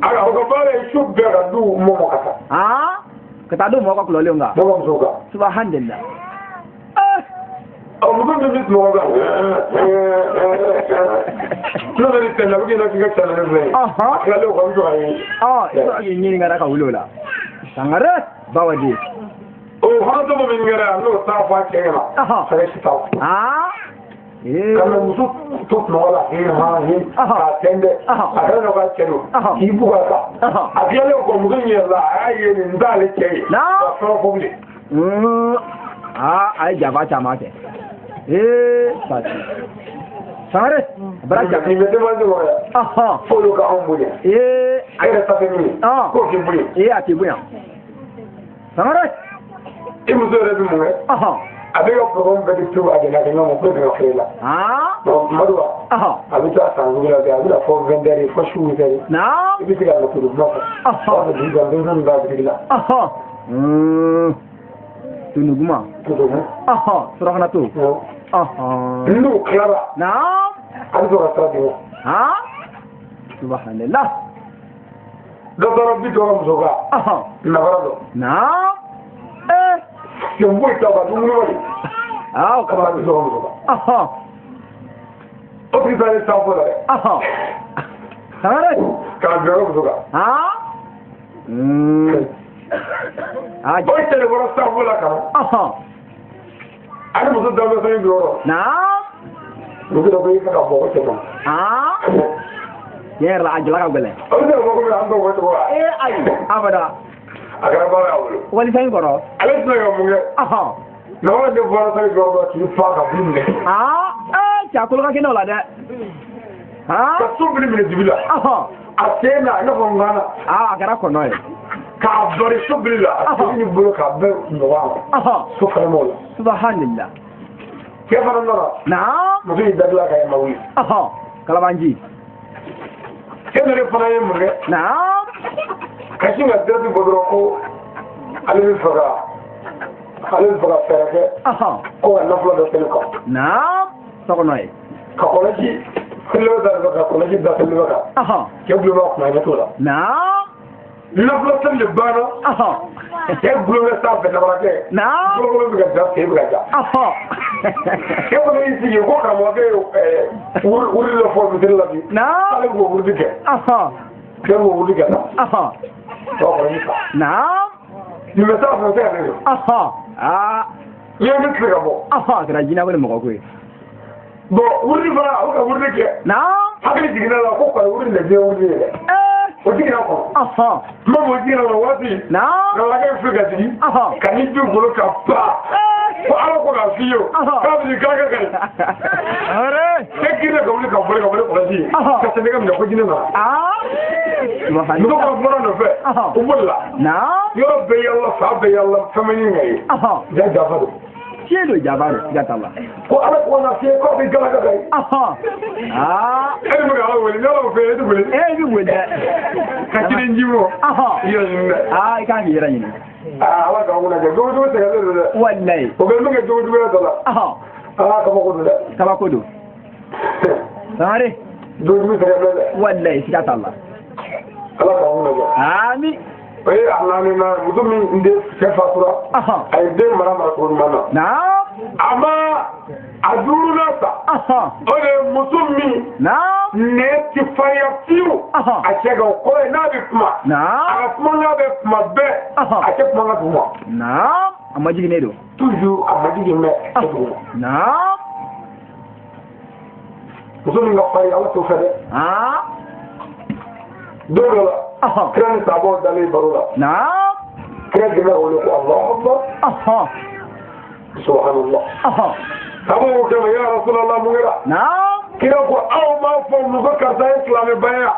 A ka baara ye su bɛɛ ka du mɔmɔ ka taa. Ka taa don mɔgɔ ka kulɔlenw kan. Mɔgɔ musow kan. Subhanallah. Muso min bɛ sunɔgɔ kan. N'o bɛ tɛmɛ, a bɛ k'i n'a k'i ka cɛ ni filɛ ye. A tilalen o kan, i bɛ sɔrɔ ka ɲini. I bɛ sɔrɔ k'i ɲini ka wuli o la. Sangare Bawaji. O fana tɔgɔ min kɛra, n'o t'a fɔ a cɛ ɲɛna. A bɛ si t'a fɔ. Ka na muso to sunɔgɔ la hin han hin k'a tɛntɛn, a kɛra n'a ka cɛ don k'i bugɔ a kan. A tilalen o kɔ, muso in yɛrɛ la, a y'a ye nin t'ale cɛ ye. Ka fɛn fɔ bilen. A ye jaba caman kɛ. Fati. Sangare. Bara jaba. Nin bɛ denbaya kɔrɔ yan. F'olu ka anw bonya. E yɛrɛ ta tɛ min ye. K'o k'i bonya. A t'i bonya. Sangare. I muso yɛrɛ bɛ mun kɛ? A bɛ ka problème bɛɛ de to a jɛnna kɛ ɲɔgɔn ma pour que ka feere la. Bon, tuma dɔ la, a bɛ taa san sugu la bi, a bɛ na fɔ 20 heures fɔ su 8 heures. I bɛ se ka laturu kuma fɔ. A b'a fɔ dugu kan denmisɛnnin b'a bitigi la. Tunuguma. Tunugu. Surafana to. N'u tilara. A bɛ sɔrɔ ka sira d'i ma. Subhanallah. Dɔ taara bi dɔ ka muso kan. Nafara dɔ. Sen foyi t'a kan, dumuni wari. O kaba bi dɔ ka muso kan. O tigi taara sanfɛ la dɛ. Sangare. K'a bila ka muso kan. O cɛ de bɔra sanfɛ la ka na. Ani muso danbɛ fɛn jɔyɔrɔ. Muso dɔ ko i ka bɔ ko cɛ ma. Tiɲɛ yɛrɛ la, a jala ka gɛlɛn. O bɛ se ka fɔ komi an t'o fɔ cogo la. Ayi, abada. A kɛra baara y'a bolo. Walisɛn kɔrɔ. Ale tɛna ka mun kɛ? Nɔgɔ de bɔra sanni jɔyɔrɔ la k'i fa ka bin minɛ. Cɛ a kolo ka kɛnɛ o la dɛ. Ka so bili minɛ dibi la. A sen na, i n'a fɔ n gana. A kɛra kɔnɔ ye. K'a bari so bili la, a sen ni bolo k'a bɛɛ nɔgɔ a ma. So fana m'o la. Subhanallah. Cɛ fana nana. Muso y'i dabila ka ma wuli. Kalabanji. Cɛ nana fana ye mun kɛ? Ka sin ka direct bɔ dɔrɔn ko ale bɛ fɛ ka fɛɛrɛ kɛ. Ko ka nafolo dɔ seli kan. So kɔnɔ ye. Ka kɔlɔsi seli bɛ da ka kɔlɔsi da seli bɛ kan. Cɛ gulo b'a kunna ɲɛ t'o la. Nafolo seli de banna. Cɛ gulo bɛ sanfɛ nabarakɛ. Bolokolo bɛ ka ja, sen bɛ ka ja. Cɛ fana y'i sigi ko karamɔgɔkɛ ye wuri dɔ fɔ misiri la bi. K'ale bɛ k'o wurudi kɛ. Cɛ b'o wurudi kɛ tan. Tɔ kɔlɔsi ta. Nin bɛ sanfɛ, o tɛ ka ne don. Ɲɛ bɛ tile ka bɔ. A kɛra jinɛ ko ni mɔgɔ ko ye. Bon, wurudi fana, a bɛ ka wurudi kɛ. Hakili jiginna la ko kɔni wurudi de diɲɛ wurudi ye dɛ. O jiginna kɔnɔ. Tuma min o jiginna kɔnɔ waati. Karamɔgɔkɛ bɛ fili ka jigin. Ka n'i bin golo ka ba. Ko Ala ko k'a f'i ye o. K'a bɛ n'i galaka ka ɲi. Cɛ girinna ka wuli ka boli ka boli kɔlɔsi ye. Ka sɛnɛkɛ minɛ ko jinɛ nana. Muso fana bɔra nɔfɛ. U bolila. Yɔrɔ bɛɛ yalala, fan bɛɛ yalala, fɛn ma ɲini ka ye. Ja janfa don. Tiɲɛ don, jaba don, siga t'a la. Ko Ala ko na f'i ye k'a bɛ galaka ka ye. E de bɛ ka Ala wele, ni Ala y'o f'e ye, e tɛ wele. E bɛ wele dɛ. Ka ciden ji mɔ. I yɛrɛ ɲini dɛ. I kan k'i yɛrɛ ɲini. Ala k'aw kunna kɛ, jogo jugu sɛgɛnnen don dɛ. Walayi. O bɛ min kɛ jogo juguya dɔ la. Kabako don dɛ. Kabako don. Sangare. Jogo jugu sɛgɛnnen don dɛ. Walayi, siga t'a la. Ala k'aw kunna kɛ. Ami. O ye a naani na, muso min den cɛ fatura. A ye den mara cogo ɲuman na. A ma a duurunan ta. O de ye muso min. Nɛ ti farinya fiyewu. A cɛ kan, o kɔrɔ ye n'a bɛ kuma. A ka kumakan bɛ kuma bɛɛ. A cɛ kumakan dugu ma. A ma jiginnen don. Toujours a ma jigin bɛ cɛ dugu ma. Muso min ka farin, Ala t'o fɛ dɛ. Don dɔ la, kira ni sabaw dalen baro la. Kira dɛmɛ wele ko Alahu akbar. Subhanallah. Sabaw ko kira ma, ya Rasulallah, mun kɛra? Kira ko aw m'a fɔ muso karisa ye silamɛba ye wa?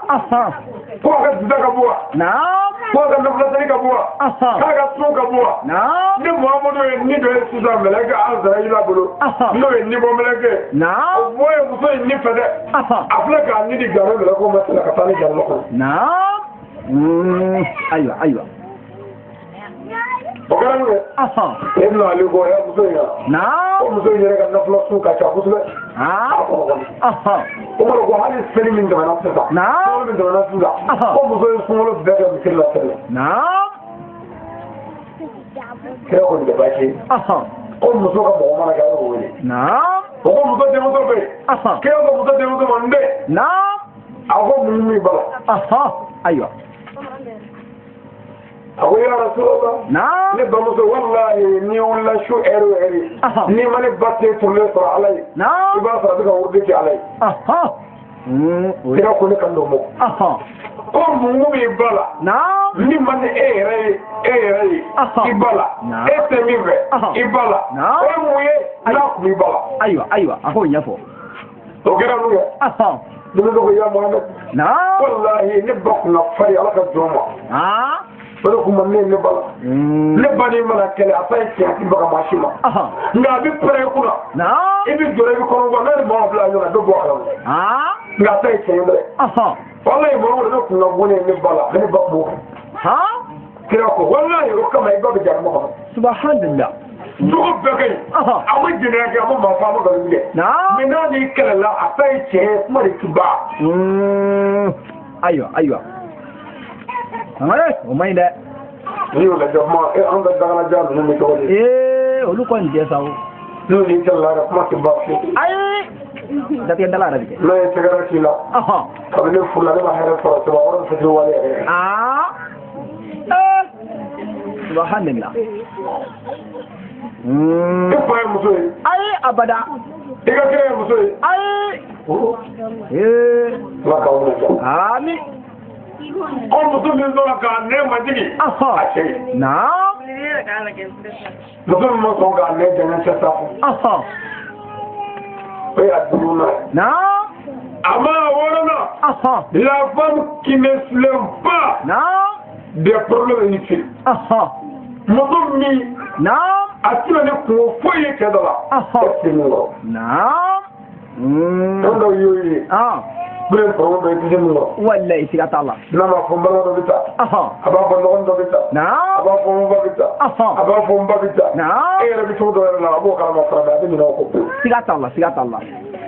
Ko a ka duda ka bɔ wa? Naam. Ko a ka nafilasali ka bɔ wa? K'a ka sun ka bɔ wa? Naam. Ni Muhamadu ye ni dɔ ye sisan mɛlɛkɛ Azarayila bolo. N'o ye nibɔ mɛlɛkɛ. Naam. O bɔ ye muso in ni fɛ dɛ. A filɛ k'a ni di garo mɛlɛkɛw ma sisan ka taa ni jahanama kɔnɔ. Naam. Ayiwa ayiwa. O kɛra mun ye? E bɛna ale kɔ ya muso in ya. Naam. Ko muso in yɛrɛ ka nafila sun ka ca kosɛbɛ. A kɔnɔ kɔni. Umaru ko hali seli min tɛmɛna sisan. Naam. Sunkalo min tɛmɛna sisan. Ko muso ye sunkalo bɛɛ kɛ misiri la seli la. Naam. Kira ko nin tɛ baasi ye. Ko muso ka mɔgɔ mana kɛ a y'o wele. Naam. O ko muso denmuso bɛ yen. Kira ko muso denmuso ma n den. Naam. A ko mun b'i bala. Ayiwa. A ko ya Rasulallah. Naam. Ne bamuso walahi n'i wulila su ɛri o ɛri. N'i ma ne ba ten turulen sɔrɔ Ala ye. Naam. I b'a sɔrɔ a bɛ ka wurudi kɛ Ala ye. Kira ko ne kan don mɔ. Ko mun b'i ba la. Naam. Min man di e yɛrɛ ye e yɛrɛ ye. I ba la. E tɛ min fɛ. I ba la. Naam. O ye mun ye n'a kun b'i ba la. Ayiwa ayiwa a k'o ɲɛfɔ. O kɛra mun ye. Denmuso ko ya Muhamadu. Naam. Walahi ne ba kun ka farin Ala ka jɔn ma. O de kun ma ne ne ba la. Ne ba ni mana kɛlɛ a ta ye tiɲɛ a ti baga maa si ma. Nka a bɛ pɛrɛn i kunna. Naam. I bɛ jɔrɔ i bɛ kɔnɔ bɔ n'a ni maa bila ɲɔgɔn na a bɛ bɔ a kalama. Nka a ta ye tiɲɛ ye dɛ. Walahi Muhamadu ne kun ka go ne ba la ne ba kun b'o kɛ. Kira ko walahi o kama i ba bɛ jahanama kɔnɔ. Subhanallah. Jogo bɛɛ ka ɲi. A ma jɛnɛya kɛ a ma maa faa a ma nkalon tigɛ. Naam. Mais n'a n'i kɛlɛla a ta ye tiɲɛ ye kuma de ti ban. Ayiwa ayiwa. O man ɲi dɛ. N'i y'o lajɛ kuma an ka dagalaja ninnu bɛ cogo di? Olu kɔni tɛ sa o. N'u n'i kɛlɛla yɛrɛ kuma ti ban fiyewu. Ayi. Datigɛ dala yɛrɛ bɛ kɛ. N'a ye tɛgɛrɛ k'i la. Kabini ne furu la ne ma hɛrɛ sɔrɔ sɛbɛn kɔrɔ bɛ fitiri wale yɛrɛ. Subhanallah. I fa ye muso ye. Ayi abada. I ka kira ye muso ye. Ayi. Ala k'aw minɛ ja. Ami. Ko muso min sɔnna k'a nɛn majigin. A cɛ ye. Naam. Muso min ma sɔn k'a nɛn janya cɛ sa fo. O ye a duurunan ye. Naam. A ma wɔɔrɔnan. La femme qui ne soulève pas. Naam. Des problèmes inutiles. Muso min. Naam. A tɛna ni kungo foyi ye cɛ dɔ la. E tɛ min kɔrɔ. Naam. Fɛn dɔw y'o ye. Bere kɔrɔ dɔ i tɛ se min kɔrɔ. Walayi siga t'a la. N'a ma fɔ n balima dɔ bɛ taa. A b'a fɔ n dɔgɔnin dɔ bɛ taa. Naam. A b'a fɔ n ba bɛ taa. A b'a fɔ n ba bɛ taa. Naam. E yɛrɛ bɛ cogo dɔ yɛrɛ la a b'o kalama fana mɛ a bɛ ɲinɛ o kɔ pewu. Siga t'a la siga t'a la.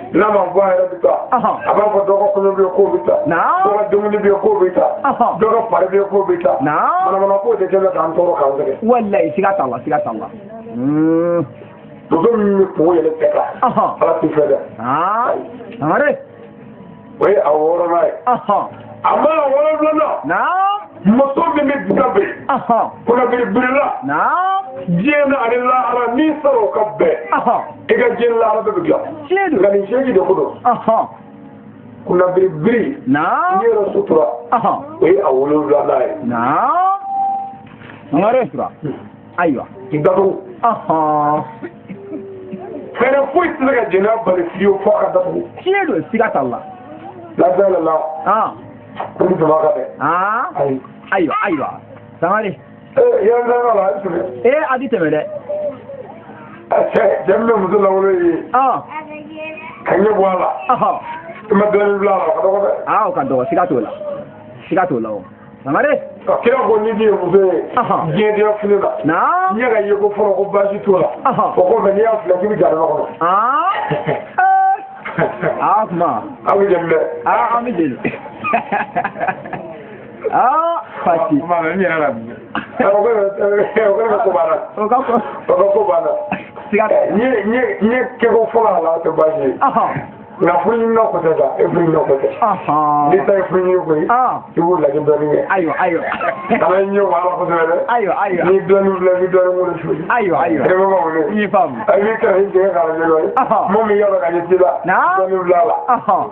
N'a ma fɔ a yɛrɛ bɛ taa. A b'a fɔ dɔ ka kɔɲɔ bɛ yen k'o bɛ taa. Naam. Dɔ ka dumuni bɛ yen k'o bɛ taa. Dɔ ka pari bɛ yen k'o bɛ taa. Naam. Manamana ko de kɛ bɛ k'an tɔɔrɔ k'an sɛgɛn. Walayi siga t'a la siga t'a la. Muso min bɛ kungo yɛlɛ cɛ kan. Ala t'i fɛ dɛ. Amare. O ye a wɔɔrɔnan ye. A ma wolonfilanan. Naam. Muso min bɛ duga biri. Kunnabiribirila. Naam. Diɲɛ na ani lahara n'i sara o ka bɛn. I ka diɲɛ lahara bɛɛ bɛ dilan. Tiɲɛ don. Nka nin seegin de ko don. Kunnabiribiri. Naam. N'i yɛrɛ sutura. O ye a wolonfilanan ye. Naam. Amare. Ayiwa. K'i datugu. Fɛɛrɛ foyi tɛ se ka jɛnɛya bali fiyewu fo a ka datugu. Tiɲɛ don siga t'a la. Lafiya la. Ko ni jama ka dɛ. Ayi. Ayiwa ayiwa. Sangare. Yɛrɛ la a bɛ tɛmɛ. A ti tɛmɛ dɛ. Cɛ min bɛ muso lawolo ye. Ka ɲɛ bɔ a la. I ma dɔɔnin bila a la o ka dɔgɔ dɛ. O ka dɔgɔ siga t'o la. Siga t'o la o. Sangare. Kira ko ni ye muso ye. Diɲɛ diya fini la. Naam. Ɲɛ ka ye ko fɔlɔ ko baasi t'o la. O kɔfɛ n'i y'a filɛ k'i bɛ jahanama kɔnɔ. Kuma. An bɛ jeni dɛ. An bɛ jeni. Fati. Kuma n yɛrɛ la. O ka ko banna. O ka ko. O ka ko banna. Siga. N ye kɛko fɔlɔ a la o tɛ baasi ye. Nka furu ɲinina ko tɛ sa e furu ɲinina ko tɛ. N'i ta ye furu ɲini ko ye. I b'o lajɛ dɔɔnin kɛ. Ayiwa ayiwa. Kana i ɲɛ bɔ a la kosɛbɛ dɛ. Ayiwa ayiwa. N'i dɔɔnin filɛ i bɛ dɔɔnin wolo su. Ayiwa ayiwa. E bɛ ma wele. I y'i faamu. A b'i kɛrɛ i jɛgɛ k'a lajɛ dɔɔnin. Mun min y'a dɔn ka ɲɛ t'i la. Dɔɔnin bila a la.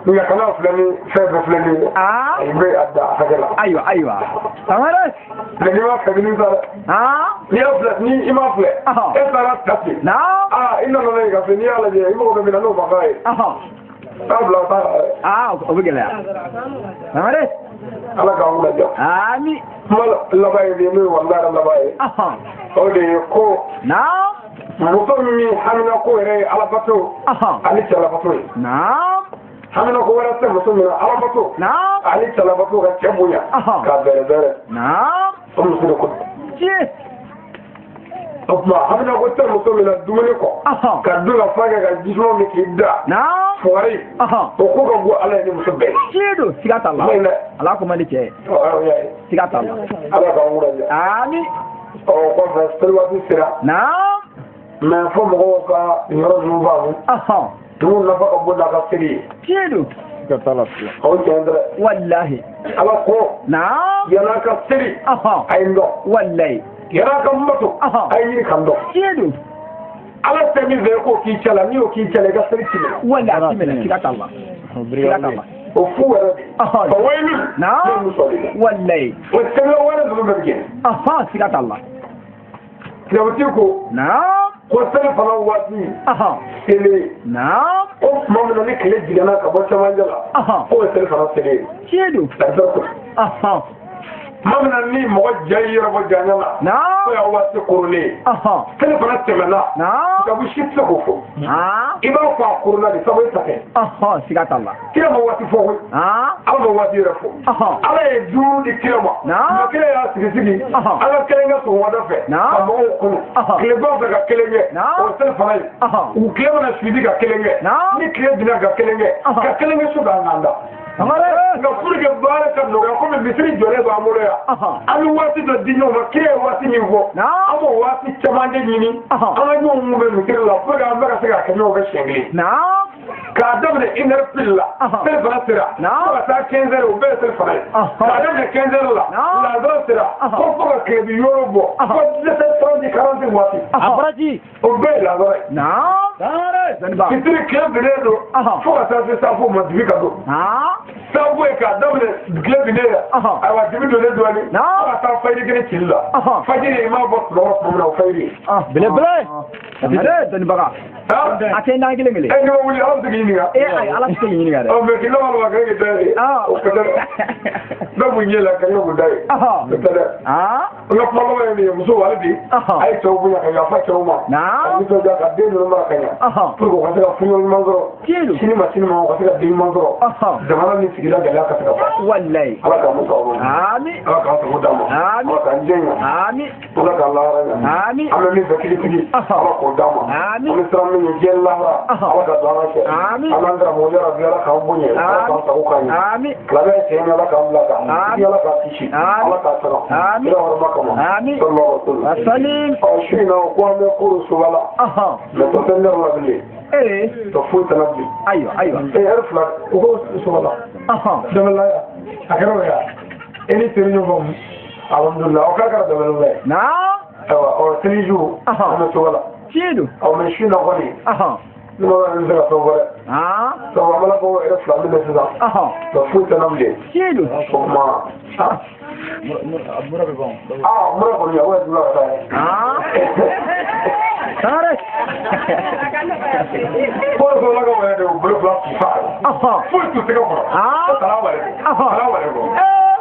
Nka kana filɛ ni fɛn fɛn filɛ nin ye. I bɛ a da a hakɛ la. Ayiwa ayiwa. Sangare. Mɛ n'i ma fɛ n'i ta dɛ. N'i y'a filɛ ni i ma filɛ. E taara ta ten. I nana n'a ye ka filɛ n'i y'a lajɛ i mago bɛ min na n'o ma k'a ye. Taa bila taa. Aa o bɛ gɛlɛya. Sangare. Ala k'an wula diya. Ami. Kuma laban ye min ye walahi laban ye. O de ye ko. Naam. Muso min hamina ko yɛrɛ ye alabato. Ani cɛlabato ye. Naam. Hamina ko wɛrɛ tɛ muso min na alabato. Naam. Ani cɛlabato ka cɛ bonya. Ka bɛrɛ bɛrɛ. Naam. O muso de ko. Tiɲɛ. O tuma hamina ko tɛ muso min na dumuni kɔ. Ka dun ka fa kɛ ka jisuma min k'i da. Naam. Fugari. O ko ka go Ala ye ni muso bɛɛ ye. Tiɲɛ don siga t'a la. Ala ko man di cɛ ye. Siga t'a la. Ala k'an wula diya. Ami. Ɔ kɔfɛ seli waati sera. Naam. Mais fo mɔgɔw ka nin yɔrɔ ninnu faamu. Ninnu nafa ka bon n'a ka seli ye. Tiɲɛ don. Siga t'a la fiyewu. O tiɲɛ tɛ dɛ. Walahi. Ala ko. Naam. Yan'a ka seli. A ye n dɔn. Walahi. Yan'a ka n bato. A ye ɲini ka n dɔn. Tiɲɛ don. Ala tɛ min fɛ k'o k'i cɛ la n'i y'o k'i cɛ la i ka seli ti minɛ. Walahi a ti minɛ siga t'a la. Siga t'a la. O fu yɛrɛ de. Fawayilu. Naam. Walahi. O sɛbɛn wɛrɛ ninnu bɛɛ bɛ kɛ. Siga t'a la. Kitabutigi ko. Naam. Ko seli fana waati. Seli. Naam. O tuma min na ni tile jiginna ka bɔ cɛmancɛ la. K'o ye seli fana seli ye. Tiɲɛ don. Lakisɛ ko. Tuma min na ni mɔgɔ ja y'i yɛrɛ bɔ janya la. Naam. K'o y'a waati koronnen ye. Seli fana tɛmɛna. Naam. Sabu si tɛ se k'o fɔ. I b'a fɔ a koronna de sabu e ta tɛ. Siga t'a la. Kira ma waati fɔ koyi. Ala ma waati yɛrɛ fɔ. Ala ye duuru di kira ma. Naam. Nka kira y'a sigi sigi. An ka kelen kɛ sɔgɔmada fɛ. Naam. Ka mɔgɔw kunu. Tileba fɛ ka kelen kɛ. Naam. O seli fana ye. U tile mana sidi ka kelen kɛ. Naam. Ni tile binna ka kelen kɛ. Ka kelen kɛ su k'an k'an da. Nka pour que baara ka nɔgɔya komi misiri jɔlen b'an bolo yan. An bɛ waati dɔ di ɲɔgɔn ma kira ye waati min fɔ. An b'o waati caman de ɲini. An ka ɲɔgɔn mun bɛ misiri la pour que an bɛɛ ka se k'a kɛ ɲɔgɔn fɛ siɲɛ kelen. K'a daminɛ 1 heure pile la. Seli fana sera. Fo ka taa 15 heures o bɛɛ ye seli fana ye. K'a daminɛ 15 heures la. Lazara sera. Fo ka tile bi yɔrɔ bɔ. Fo 17h30 40 waati. A bɔra ji. O bɛɛ ye lazara ye. Fitiri tile binnen don. Fo ka taa se safo ma dibi ka don. Safo ye k'a daminɛ tile binnen la. Ayiwa dibi donnen dɔɔnin. Fo ka taa fajiri kelen cili la. Fajiri i m'a bɔ sunɔgɔ tuma min na o fajiri ye. Belebele. Dɔnnibaga. A tɛ n kelen kelen. E ni ma wuli ala bɛ se k'i ɲininka. E ayi ala bɛ se k'i ɲininka dɛ. Ɔ mɛ k'i laban ma kɛ k'i da ye. O tɛ dɛ. Bɛɛ b'u ɲɛ la ka kɛ k'u da ye. O tɛ dɛ. N ka kuma laban ye min ye musow hali bi. A ye cɛw bonya ka yafa cɛw ma. Ka nisɔndiya ka den ninnu mara ka ɲɛ. Pour que u ka se ka furuɲɔgɔn ɲuman sɔrɔ. Sini ma sini ma u ka se ka den ɲuman sɔrɔ. Jamana ni sigida gɛlɛya ka se ka ban. Walayi. Ala k'an muso aw ma. Ami. Ala k'an sago d'an ma. Ami. Ala k'an jɛ ɲɛ. Ami. Ala k'an lahara ɲɛ. Ami. An bɛ min fɛ kiritigi. Ala k'o d'an ma. Ami. An bɛ siran min ɲɛ diɲɛ lahara. Ala ka don an ka cɛ. Ami. An b'an karamɔgɔ yarabi ala k'an bonya. Ala k'an sago k'an ɲɛ. Ami. Silamɛ ye tiɲɛ ye ala k'an bila kan. Ami. Ala k'an kisi. Ami. Ala k'an sara. Ami. Kira hɔrɔma kama. Ami. Sallallahu alaihi wa sallam. Wasalim. Ɔ su in na ko an bɛ koro soba la. Mɛ tɔ tɛ ne yɛrɛ la bilen. Tɔ foyi tɛ na bilen. Ayiwa ayiwa. Ɛri fila u ko soba la. Dɛmɛla ya. A kɛra o ya. E ni teri ɲɔgɔn faamu. Alhamdulilah o k'a kɛra dɛmɛla ye. Naam. Ayiwa ɔ seli ju. An bɛ soba la. Tiɲɛ don. Ɔ mɛ su in na kɔni. Ne ma bɛ se ka fɛn fɔ dɛ. Donc an b'a fɔ ɛri fila min bɛ sisan. Tɔ foyi tɛ na bilen. Tiɲɛ don. O tuma. Mura bɛ ban. Aa mura kɔni a bɛ dula ka taa ye. Sangare. Fɔlɔ fɔlɔ ka wɛrɛ de o bolo fila k'i fa. Foyi t'u tɛgɛ kɔnɔ. Salamu aleykum. Salamu aleykum.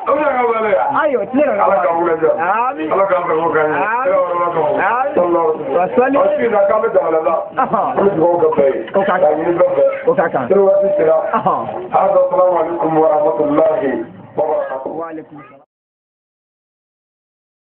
Aw bɛ ka wɛrɛ yan. Ayiwa tile ka. Ala k'an wuli jɔ. Ami. Ala k'an fɛ ko k'an ye. Ami. Ala k'an k'an. Ami. Sallallahu alaihi wa Wasali. sallam. Ɔ su in na k'an bɛ jamana la. An bɛ dugawu kɛ bɛɛ ye. O ka kan. K'a ɲini bɛɛ fɛ. O ka kan. Seli waati sera. Hada salamu aleykum wa rahmatulahi wa barakatuh. Wa aleykum salam.